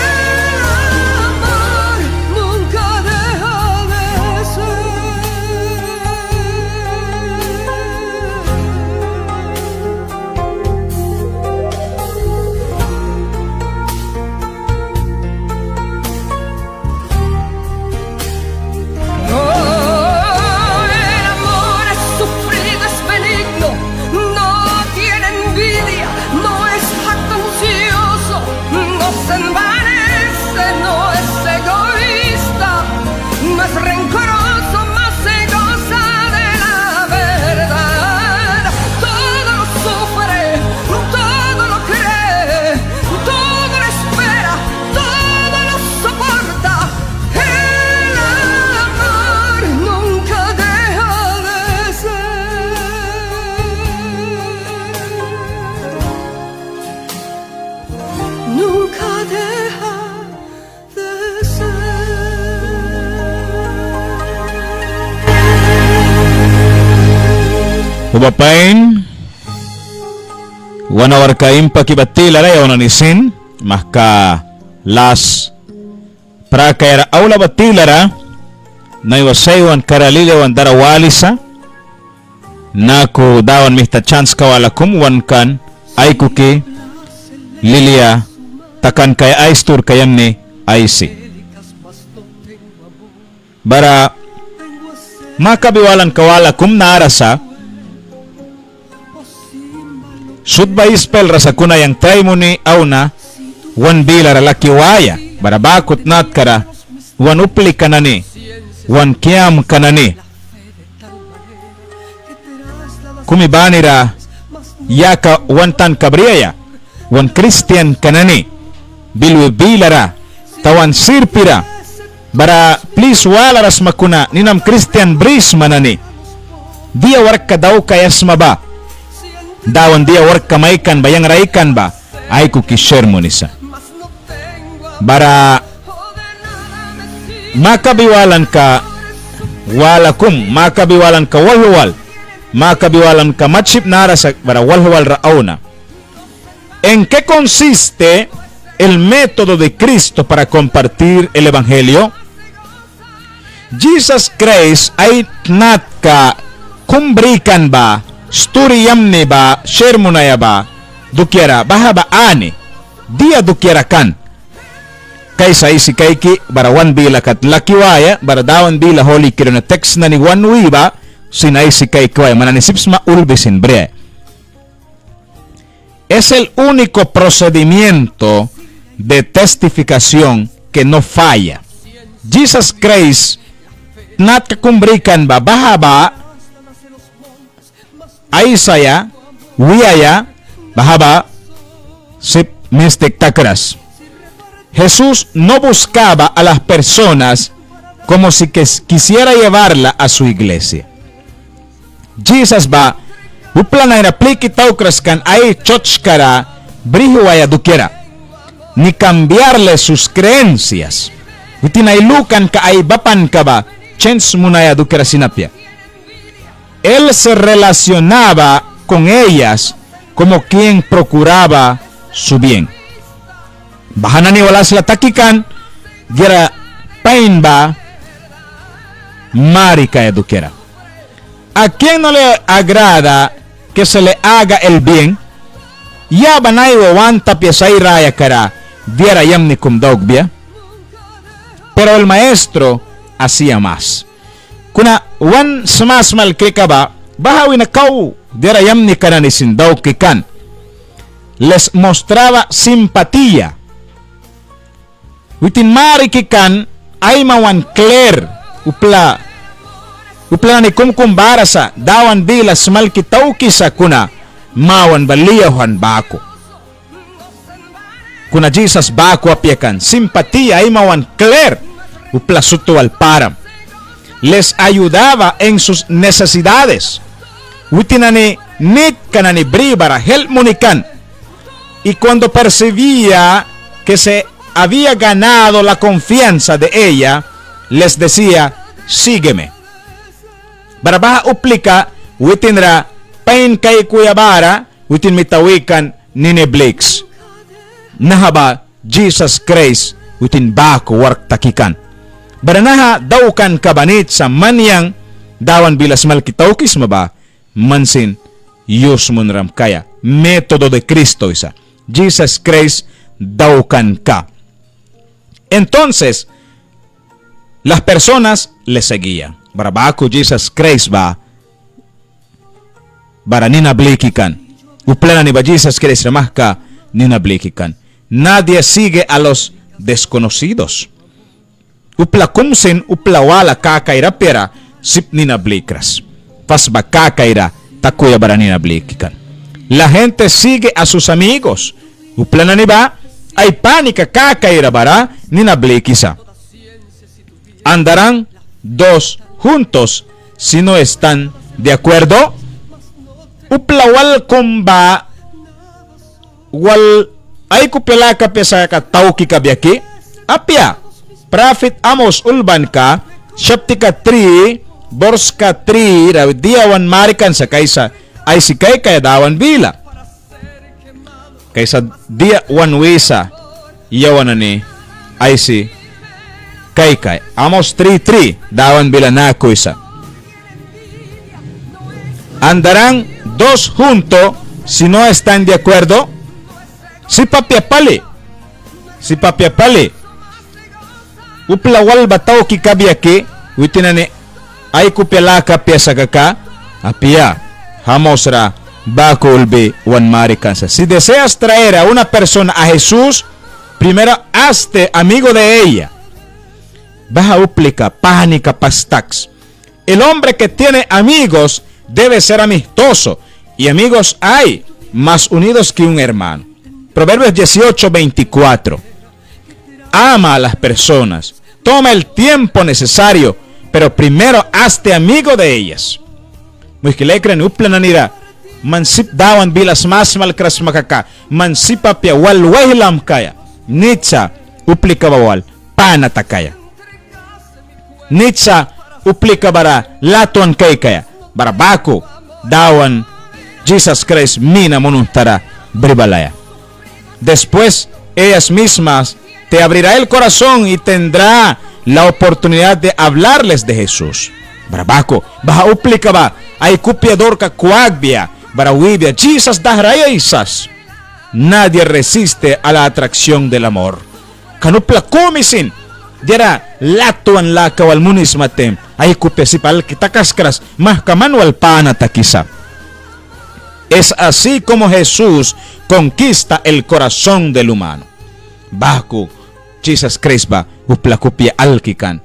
Uba pain wan awarka impaki ba tilara yawan nani sin mahka las prakaia ra aula ba tilara naiwa saiwan kara lilia wan dara walisa. Naku Dawan mita sanska wala kum wan kan aikuki lilia takan kaia ai sturka yamni aisi. Bara makabi walanka wala kum nara sa sut ba ispel ra sa kuna yang trai muni auna wan bilara laki waia bara baku tnatkara wan uplika nani wan kiamka nani kumi banira yaka wan tanka briaia wan kristianka nani bilwi bilara tawan sirpira. Bara plis walara sma kuna ninam kristian brisma nani dia warkka daukaia sma ba Dawan dia warkka maikan ba yang raikan ba aikuki sir munisa. Bara makabi walanka wala kum makabi walanka walhwal makabi walanka matsip nara sa bara walhwal ra auna. ¿En qué consiste el método de Cristo para compartir el evangelio? Jisas Kraist ai tnatka kum brikan ba sturi yamni ba sir munaia ba dukiara baha ba ani dia dukiara kan. Kaisa aisi kaiki bara wan bila kat laki waia bara Dawan bila hulikira na teks nani wan wi ba sin aisi kaiki waia man nani sip sma ulbi sin briaia. Es el único procedimiento de testificación que no falla. Jisas Kraist tnatka kum brikan ba baha ba aisaia wiaia baha ba sip mistik takras. Jesús no buscaba a las personas como si quisiera llevarla a su iglesia. Jisas ba upla nani ra pliki taukras kan ai sertska ra brihwaia dukiara ni cambiarle sus creencias. Witin ai lukanka ai bapanka ba chens munaia dukiara sin apia. Él se relacionaba con ellas como quien procuraba su bien. Baha nani wal asla taki kan diara pain ba marikaia dukiara. ¿A quién no le agrada que se le haga el bien? Ya ba naiwa want apia sa ai rayakara diara yamni kum daukbia. Pero el maestro hacía más. Kuna wan smasmalkrika ba baha wina kau diara yamnika nani sin dauki kan. Les mostraba simpatía. Witin mariki kan aima wan klir upla upla nani kumkum bara sa Dawan bila smalki taukisa kuna mawan ba li auhwan baku. Kuna Jisas baku apia kan simpatía aima wan klir upla sut wal param. Les ayudaba en sus necesidades. Witin nani nitka nani bri bara help muni kan. Y cuando percibía que se había ganado la confianza de ella, les decía: "Sígueme". Bara baha uplika witin ra pain kaikuya bara witin mita wikan nini bliks. Naha ba Jisas Kraist witin baku wark taki kan. Bara naha daukanka ba nit sa man yang Dawan bila smalki taukisma ba man sin yus munram kaia. Método de Cristo wisa. Jisas Kraist daukanka. Entonces las personas le seguían. Bara baku Jisas Kraist ba bara nina bliki kan. Upla nani ba Jisas Kraist ra mahka nina bliki kan. Nadie sigue a los desconocidos. Upla kum sin upla wala kakaira apia ra sip nina blikras. Pas ba kakaira takuya bara nina bliki kan. La gente sigue a sus amigos. Upla nani ba ai panika kakaira bara nina blikisa. ¿Andarán dos juntos si no están de acuerdo? Upla wal kum ba wal ai kupia laka apia sa kaka tauki kabia ki? Apia. Prapit Amos ulbanka chaptika tri borska tri ra dia wan marikan sa kaisa aisi kaikaia Dawan bila. Kaisa dia wan wisa yawan nani aisi kaikaia. Amos tri tri, Dawan bila naku wisa: ¿Andarán dos juntos si no están de acuerdo? Sip apia pali, sip apia pali. Upla wal ba tauki kabia ki, witin nani ai kupia laka apia sa kaka, apia. Amos ra baku ulbi wan marikan sa. Si deseas traer a una persona a Jesús, primero hazte amigo de ella. Baha uplika panika pas taks. El hombre que tiene amigos debe ser amistoso, y amigos hay más unidos que un hermano. Proverbios dieciocho veinticuatro. Ama a las personas, toma el tiempo necesario, pero primero hazte amigo de ellas. Muihki laikra nani, upla nanira man sip Dawan bila smasmalkras sma kaka, man sip apia wal waihlam kaia, nit sa uplika ba wal pana takaia. Nit sa uplika bara latwan kaikaia, bara baku Dawan Jisas Kraist mina munuhtara bri balaia. Después, ellas mismas te abrirá el corazón y tendrá la oportunidad de hablarles de Jesús. Bara baku, baha uplika ba ai kupia durka kwakbia, bara wibia Jisas dahra ai aisas. Nadie resiste a la atracción del amor. Kan upla kumi sin diara latwan laka wal munisma taim, ai kupia sip alki takaskras, mahka man wal pana takisa. Es así como Jesús conquista el corazón del humano. Baku Jisas Kraist ba upla kupia alki kan.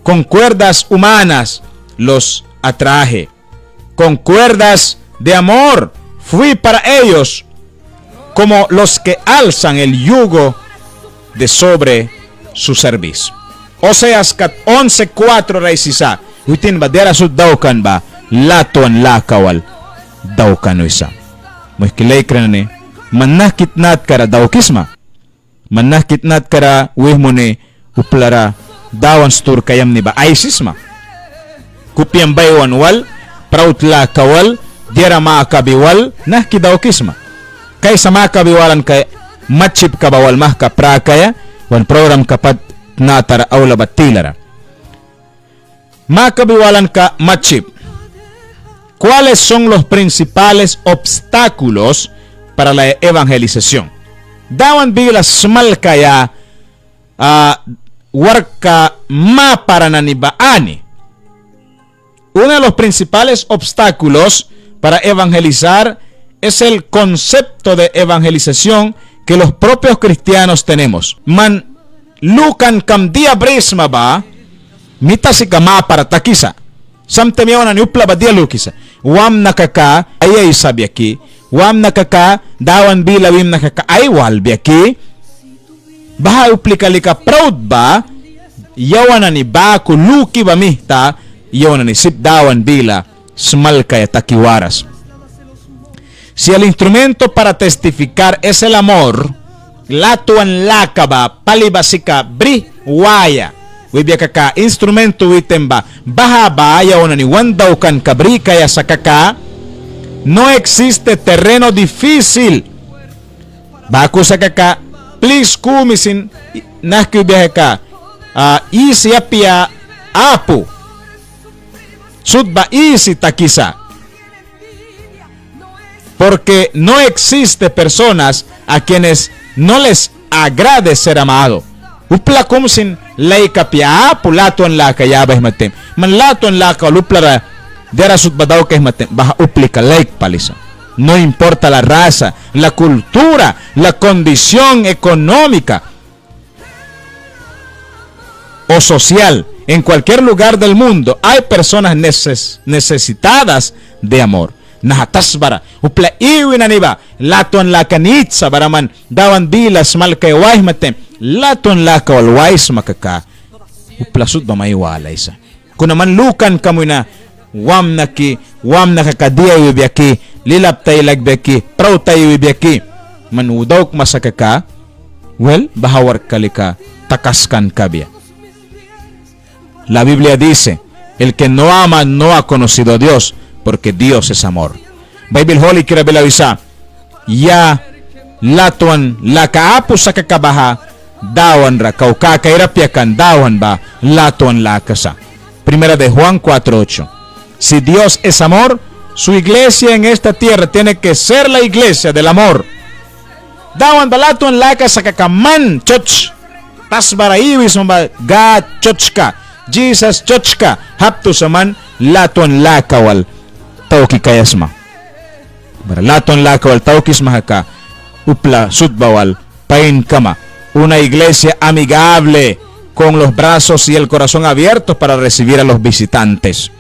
Con cuerdas humanas los atraje. Con cuerdas de amor fui para ellos, como los que alzan el yugo de sobre su cerviz. Oseas kat once cuatro ra aisisa, witin ba diara sut daukan ba latwan laka wal daukan wisa. Muihki laikra nani, man nahki tnatkara daukisma. Man nahki tnatkara wih muni uplara Dawan sturka yamni ba aisisma. Kupiam baiwan wal, praut laka wal, diara makabi wal, nahki daukisma. Kaisa makabi walanka matsipka ba wal mahka prakaia, wan programka pat tnatara aula ba tilara. Makabi walanka matsip. ¿Cuáles son los principales obstáculos para la evangelización? Dawan bila smalkaia, ah, warkka mapara nani ba ani. Uno de los principales obstáculos para evangelizar es el concepto de evangelización que los propios cristianos tenemos. Man lukankam dia brisma ba, mita sika mapara takisa. Samtaim yawan nani upla ba dia lukisa. Wamna kaka ai aisabia ki. Wamna kaka Dawan bila wimna kaka ai walbia ki. Baha uplika lika praut ba, yawan nani baku luki ba mita, yawan nani sip Dawan bila smalkaia taki waras. Si el instrumento para testificar es el amor, latwan laka ba pali ba sika brih waia wibia kaka, instrumento witin ba baha ba yawan nani wan daukanka brikaia sa kaka, no existe terreno difícil. Baku sa kaka, plis kumi sin nahki wibia kaka, ah, isi apia apu. Sut ba isi takisa. Porque no existe personas a quienes no les agrade ser amado. Upla kum sin laik apia apu latwan laka yabaisma taim. Man latwan laka wal uplara diara sut ba daukaisma taim, baha uplika laik pali sa. No importa la raza, la cultura, la condición económica o social, en cualquier lugar del mundo hay personas neces-, necesitadas de amor. Naha tasbara upla iwi nani ba latwan laka nit sa, bara man Dawan bila smalkaia waisma taim, latwan laka wal waisma kaka, upla sut ba mai walaisa. Kuna man lukankam wina wamna ki, wamna kaka dia iwibia ki, lilap tailakbia ki, praut tailakbia ki, man daukma sa kaka, wel, baha warkka lika takaskan kabia. La Biblia dice, El que no ama no ha conocido a Dios, porque Dios es amor. Baibil hulikira bila wisa, ya latwan laka apu sa kaka baha Dawan ra kau kakaira apia kan, Dawan ba latwan laka sa. Primera de Juan cuatro ocho. Si Dios es amor, su iglesia en esta tierra tiene que ser la iglesia del amor. Dawan ba latwan laka sa kaka man church, tasbara iwisma ba Gad church ka, Jisas church ka, haptu sa man latwan laka wal tauki kaia sma. Bara latwan laka wal taukisma kaka upla sut ba wal pain kama. Una iglesia amigable, con los brazos y el corazón abiertos para recibir a los visitantes.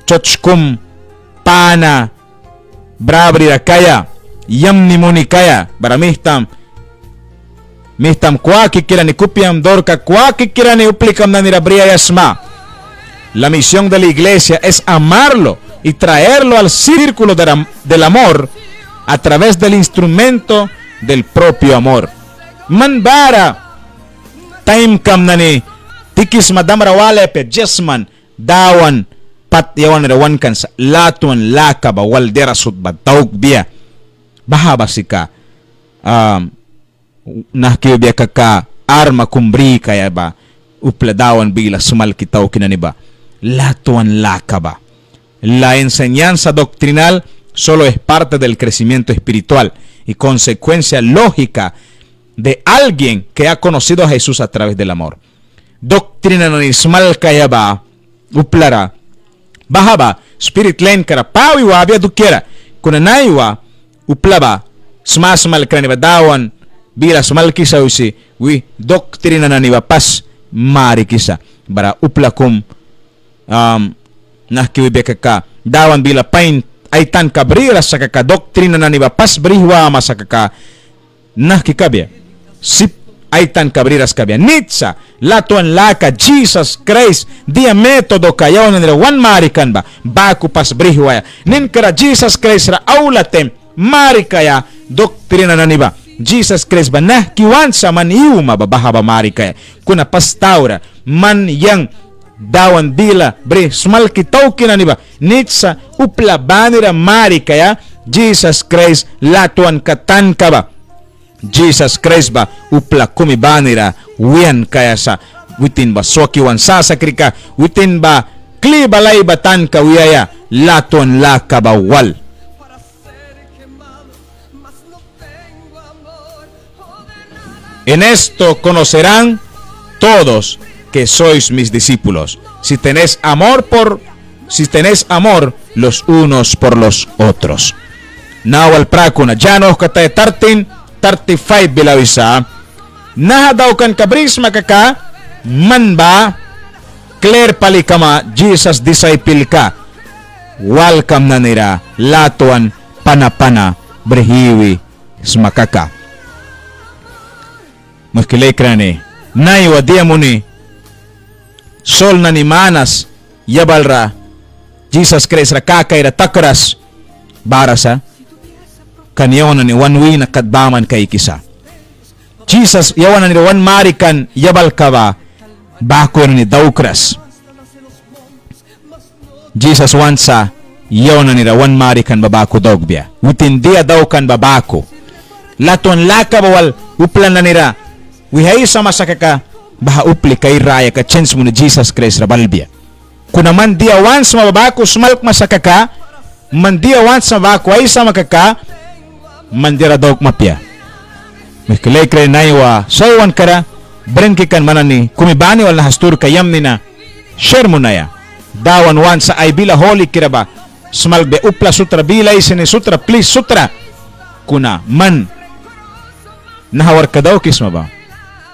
Church kum pana brabrira kaia, yamni muni kaia, bara mihtam, mihtam kwakikira ni, kupiam durka kwakikira ni uplikam nani ra briaia sma. La misión de la iglesia es amarlo y traerlo al círculo de ram-, del amor a través del instrumento del propio amor. Man bara taimkam nani tikisma damra walaia apia, just man Dawan pat yawan ra wankan sa, latwan laka ba wal diara sut ba daukbia. Baha ba sika, am, nahki wibia kaka arma kum brikaia ba upla Dawan bila smalki tauki nani ba, latwan laka ba. La enseñanza doctrinal solo es parte del crecimiento espiritual y consecuencia lógica de alguien que ha conocido a Jesús a través del amor. Doktrina nani smalkaia ba uplara, baha ba spirit lainkara pawi wabia dukiara. Kuna naiwa upla ba smasmalkra nani ba Dawan bila smalkisa wisi, wi doktrina nani ba pas marikisa. Bara upla kum, am, nahki wibia kaka Dawan bila pain ai tanka briras sa kaka, doktrina nani ba pas brih wama sa kaka, nahki kabia? Sip ai tanka briras kabia. Nit sa, latwan laka Jisas Kraist dia metodoka yawan nanira wan marikan ba, baku pas brih waia. Ninkara Jisas Kraist ra aula taim marikaia doktrina nani ba. Jisas Kraist ba nahki want sa man iwma ba, baha ba marikaia. Kuna pas taura man yang Dawan bila brih smalki tauki nani ba, nit sa upla banira marikaia Jisas Kraist latwanka tanka ba. Jisas Kraist ba upla kumi banira wian kaia sa. Witin ba swaki wan sasakrika, witin ba kli balai ba tanka wiaia latwan laka ba wal. En esto conocerán todos que sois mis discípulos, si tenéis amor por, si tenéis amor los unos por los otros. Naha wal prakuna, Jan wauhkataya thirteen thirty-five bila wisa: Naha daukanka brisma kaka man ba klir pali kama Jisas disaipelka walkam nanira latwan pana pana brih iwi sma kaka. Muihki laikra nani, naiwa dia muni sul nani manas yabalra Jisas Kraist ra kakaira takras bara sa, kan yawan nani wan wina kat baman kaikisa. Jisas yawan nanira wan marikan yabalka ba baku yawan nani daukras. Jisas want sa yawan nanira wan marikan ba baku daukbia. Witin dia daukan ba baku. Latwan laka ba wal upla nanira wih aisama sa kaka, baha uplika ai rayaka chens muni Jisas Kraist ra balbia. Kuna man dia want sma ba baku smalkma sa kaka, man dia want sma ba baku aisama kaka, man diara daukma apia. Muihki laikra nani, naiwa saiwankara brinki kan man nani kumi bani wal naha sturka yamni na share munaia. Dawan want sa ai bila hulikira ba smalkbia, upla sutra bila aisi nani sutra, plis sutra. Kuna man naha warkka daukisma ba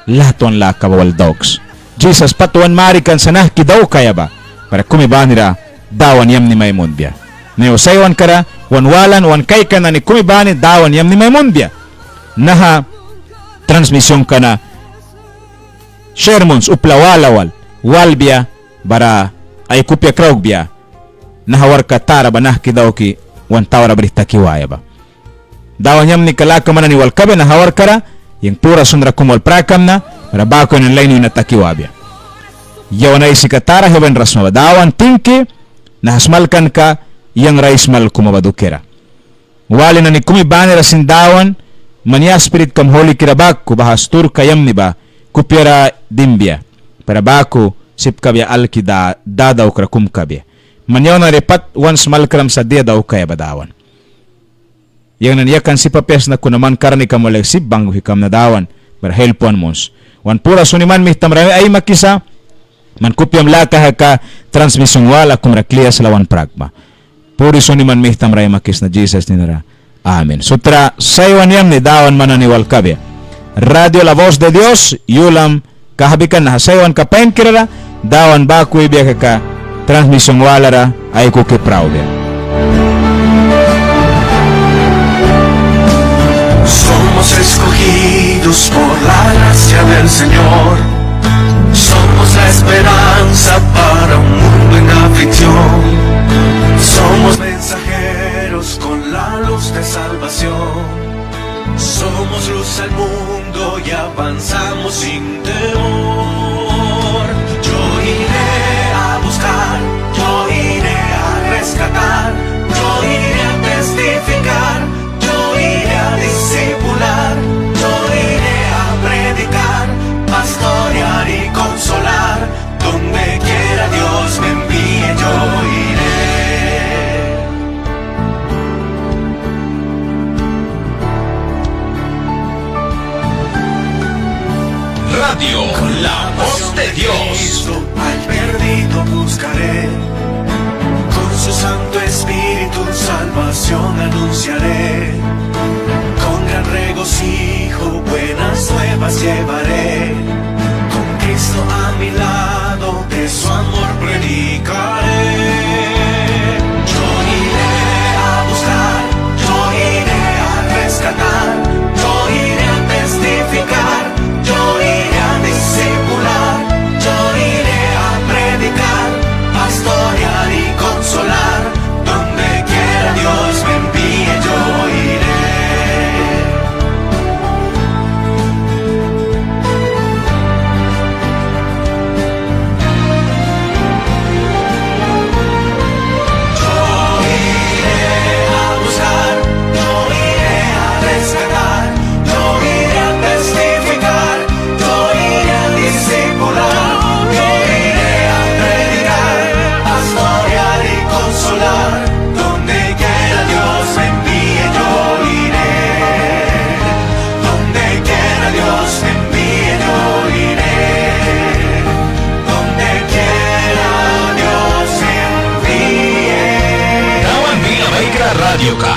latwan laka ba wal dauks. Jisas pat wan marikan sa nahki daukaia ba, bara kumi banira Dawan yamni mai munbia. Naiwa saiwankara wan walan, wan kaikan nani kumi bani Dawan yamni mai munbia. Naha transmisionka na share muns upla wala wal, walbia bara ai kupia kraukbia naha warkka tara ba nahki dauki wan taura brih taki waia ba. Dawan yamnika laka man nani wal kabia naha warkkara, yang pura sunra kum wal prakamna, bara baku nani lain wina taki wabia. Yawan aisika tara heven ra sma ba. Dawan, tingki naha smalkanka yang ra aismalkuma ba dukiara. Wali nani kumi banira sin Dawan, man ya spiritkam hulikira baku baha sturka yamni ba kupiara dimbia, bara baku sip kabia alki da, dadaukra kum kabia. Man yawan nani ra pat wan smalkram sa dia daukaia ba Dawan. Yang nani yakan sip apia sna kuna man karnikam walaia sip bangwi kamna Dawan, bara help wan muns. Wan pura suni man mihtam ra aimakisa, man kupiam laka kaka transmisión wala kumra kli asla wan prakma. Puri suni man mihtam ra aimakisna Jisas nina ra. Amen. Sutra saiwan yamni Dawan man nani wal kabia. Radio La Voz de Dios, yulam kahbi kan naha saiwanka painkira ra, Dawan baku wibia kaka transmisión wala ra aikuki praubia. Somos escogidos por la gracia del Señor. Somos la esperanza para un mundo en aflicción. Somos mensajeros con la luz de salvación. Somos luz al mundo y avanzamos sin temor. Yo iré a buscar, yo iré a rescatar, yo iré a testificar, yo iré a discipular, yo iré a predicar, pastorear y consolar. Donde quiera Dios me envíe, yo iré. Radio La Voz de Dios. Al perdido buscaré, con su Santo Espíritu salvación anunciaré. Con gran regocijo buenas nuevas llevaré. Con Cristo a mi lado, de su amor predicaré. Yo iré a buscar, yo iré a rescatar, yo iré a testificar, yo iré a discipular, yo iré a predicar, pastorear y consolar. Donde quiera Dios me envíe, yo iré. Yo iré a buscar, yo iré a rescatar, yo iré a testificar, yo iré a discipular, yo iré a predicar, pastorear y consolar. Donde quiera Dios me envíe, yo iré. Donde quiera Dios me envíe, yo iré. Donde quiera Dios me envíe. Dawan bila baikra radioka.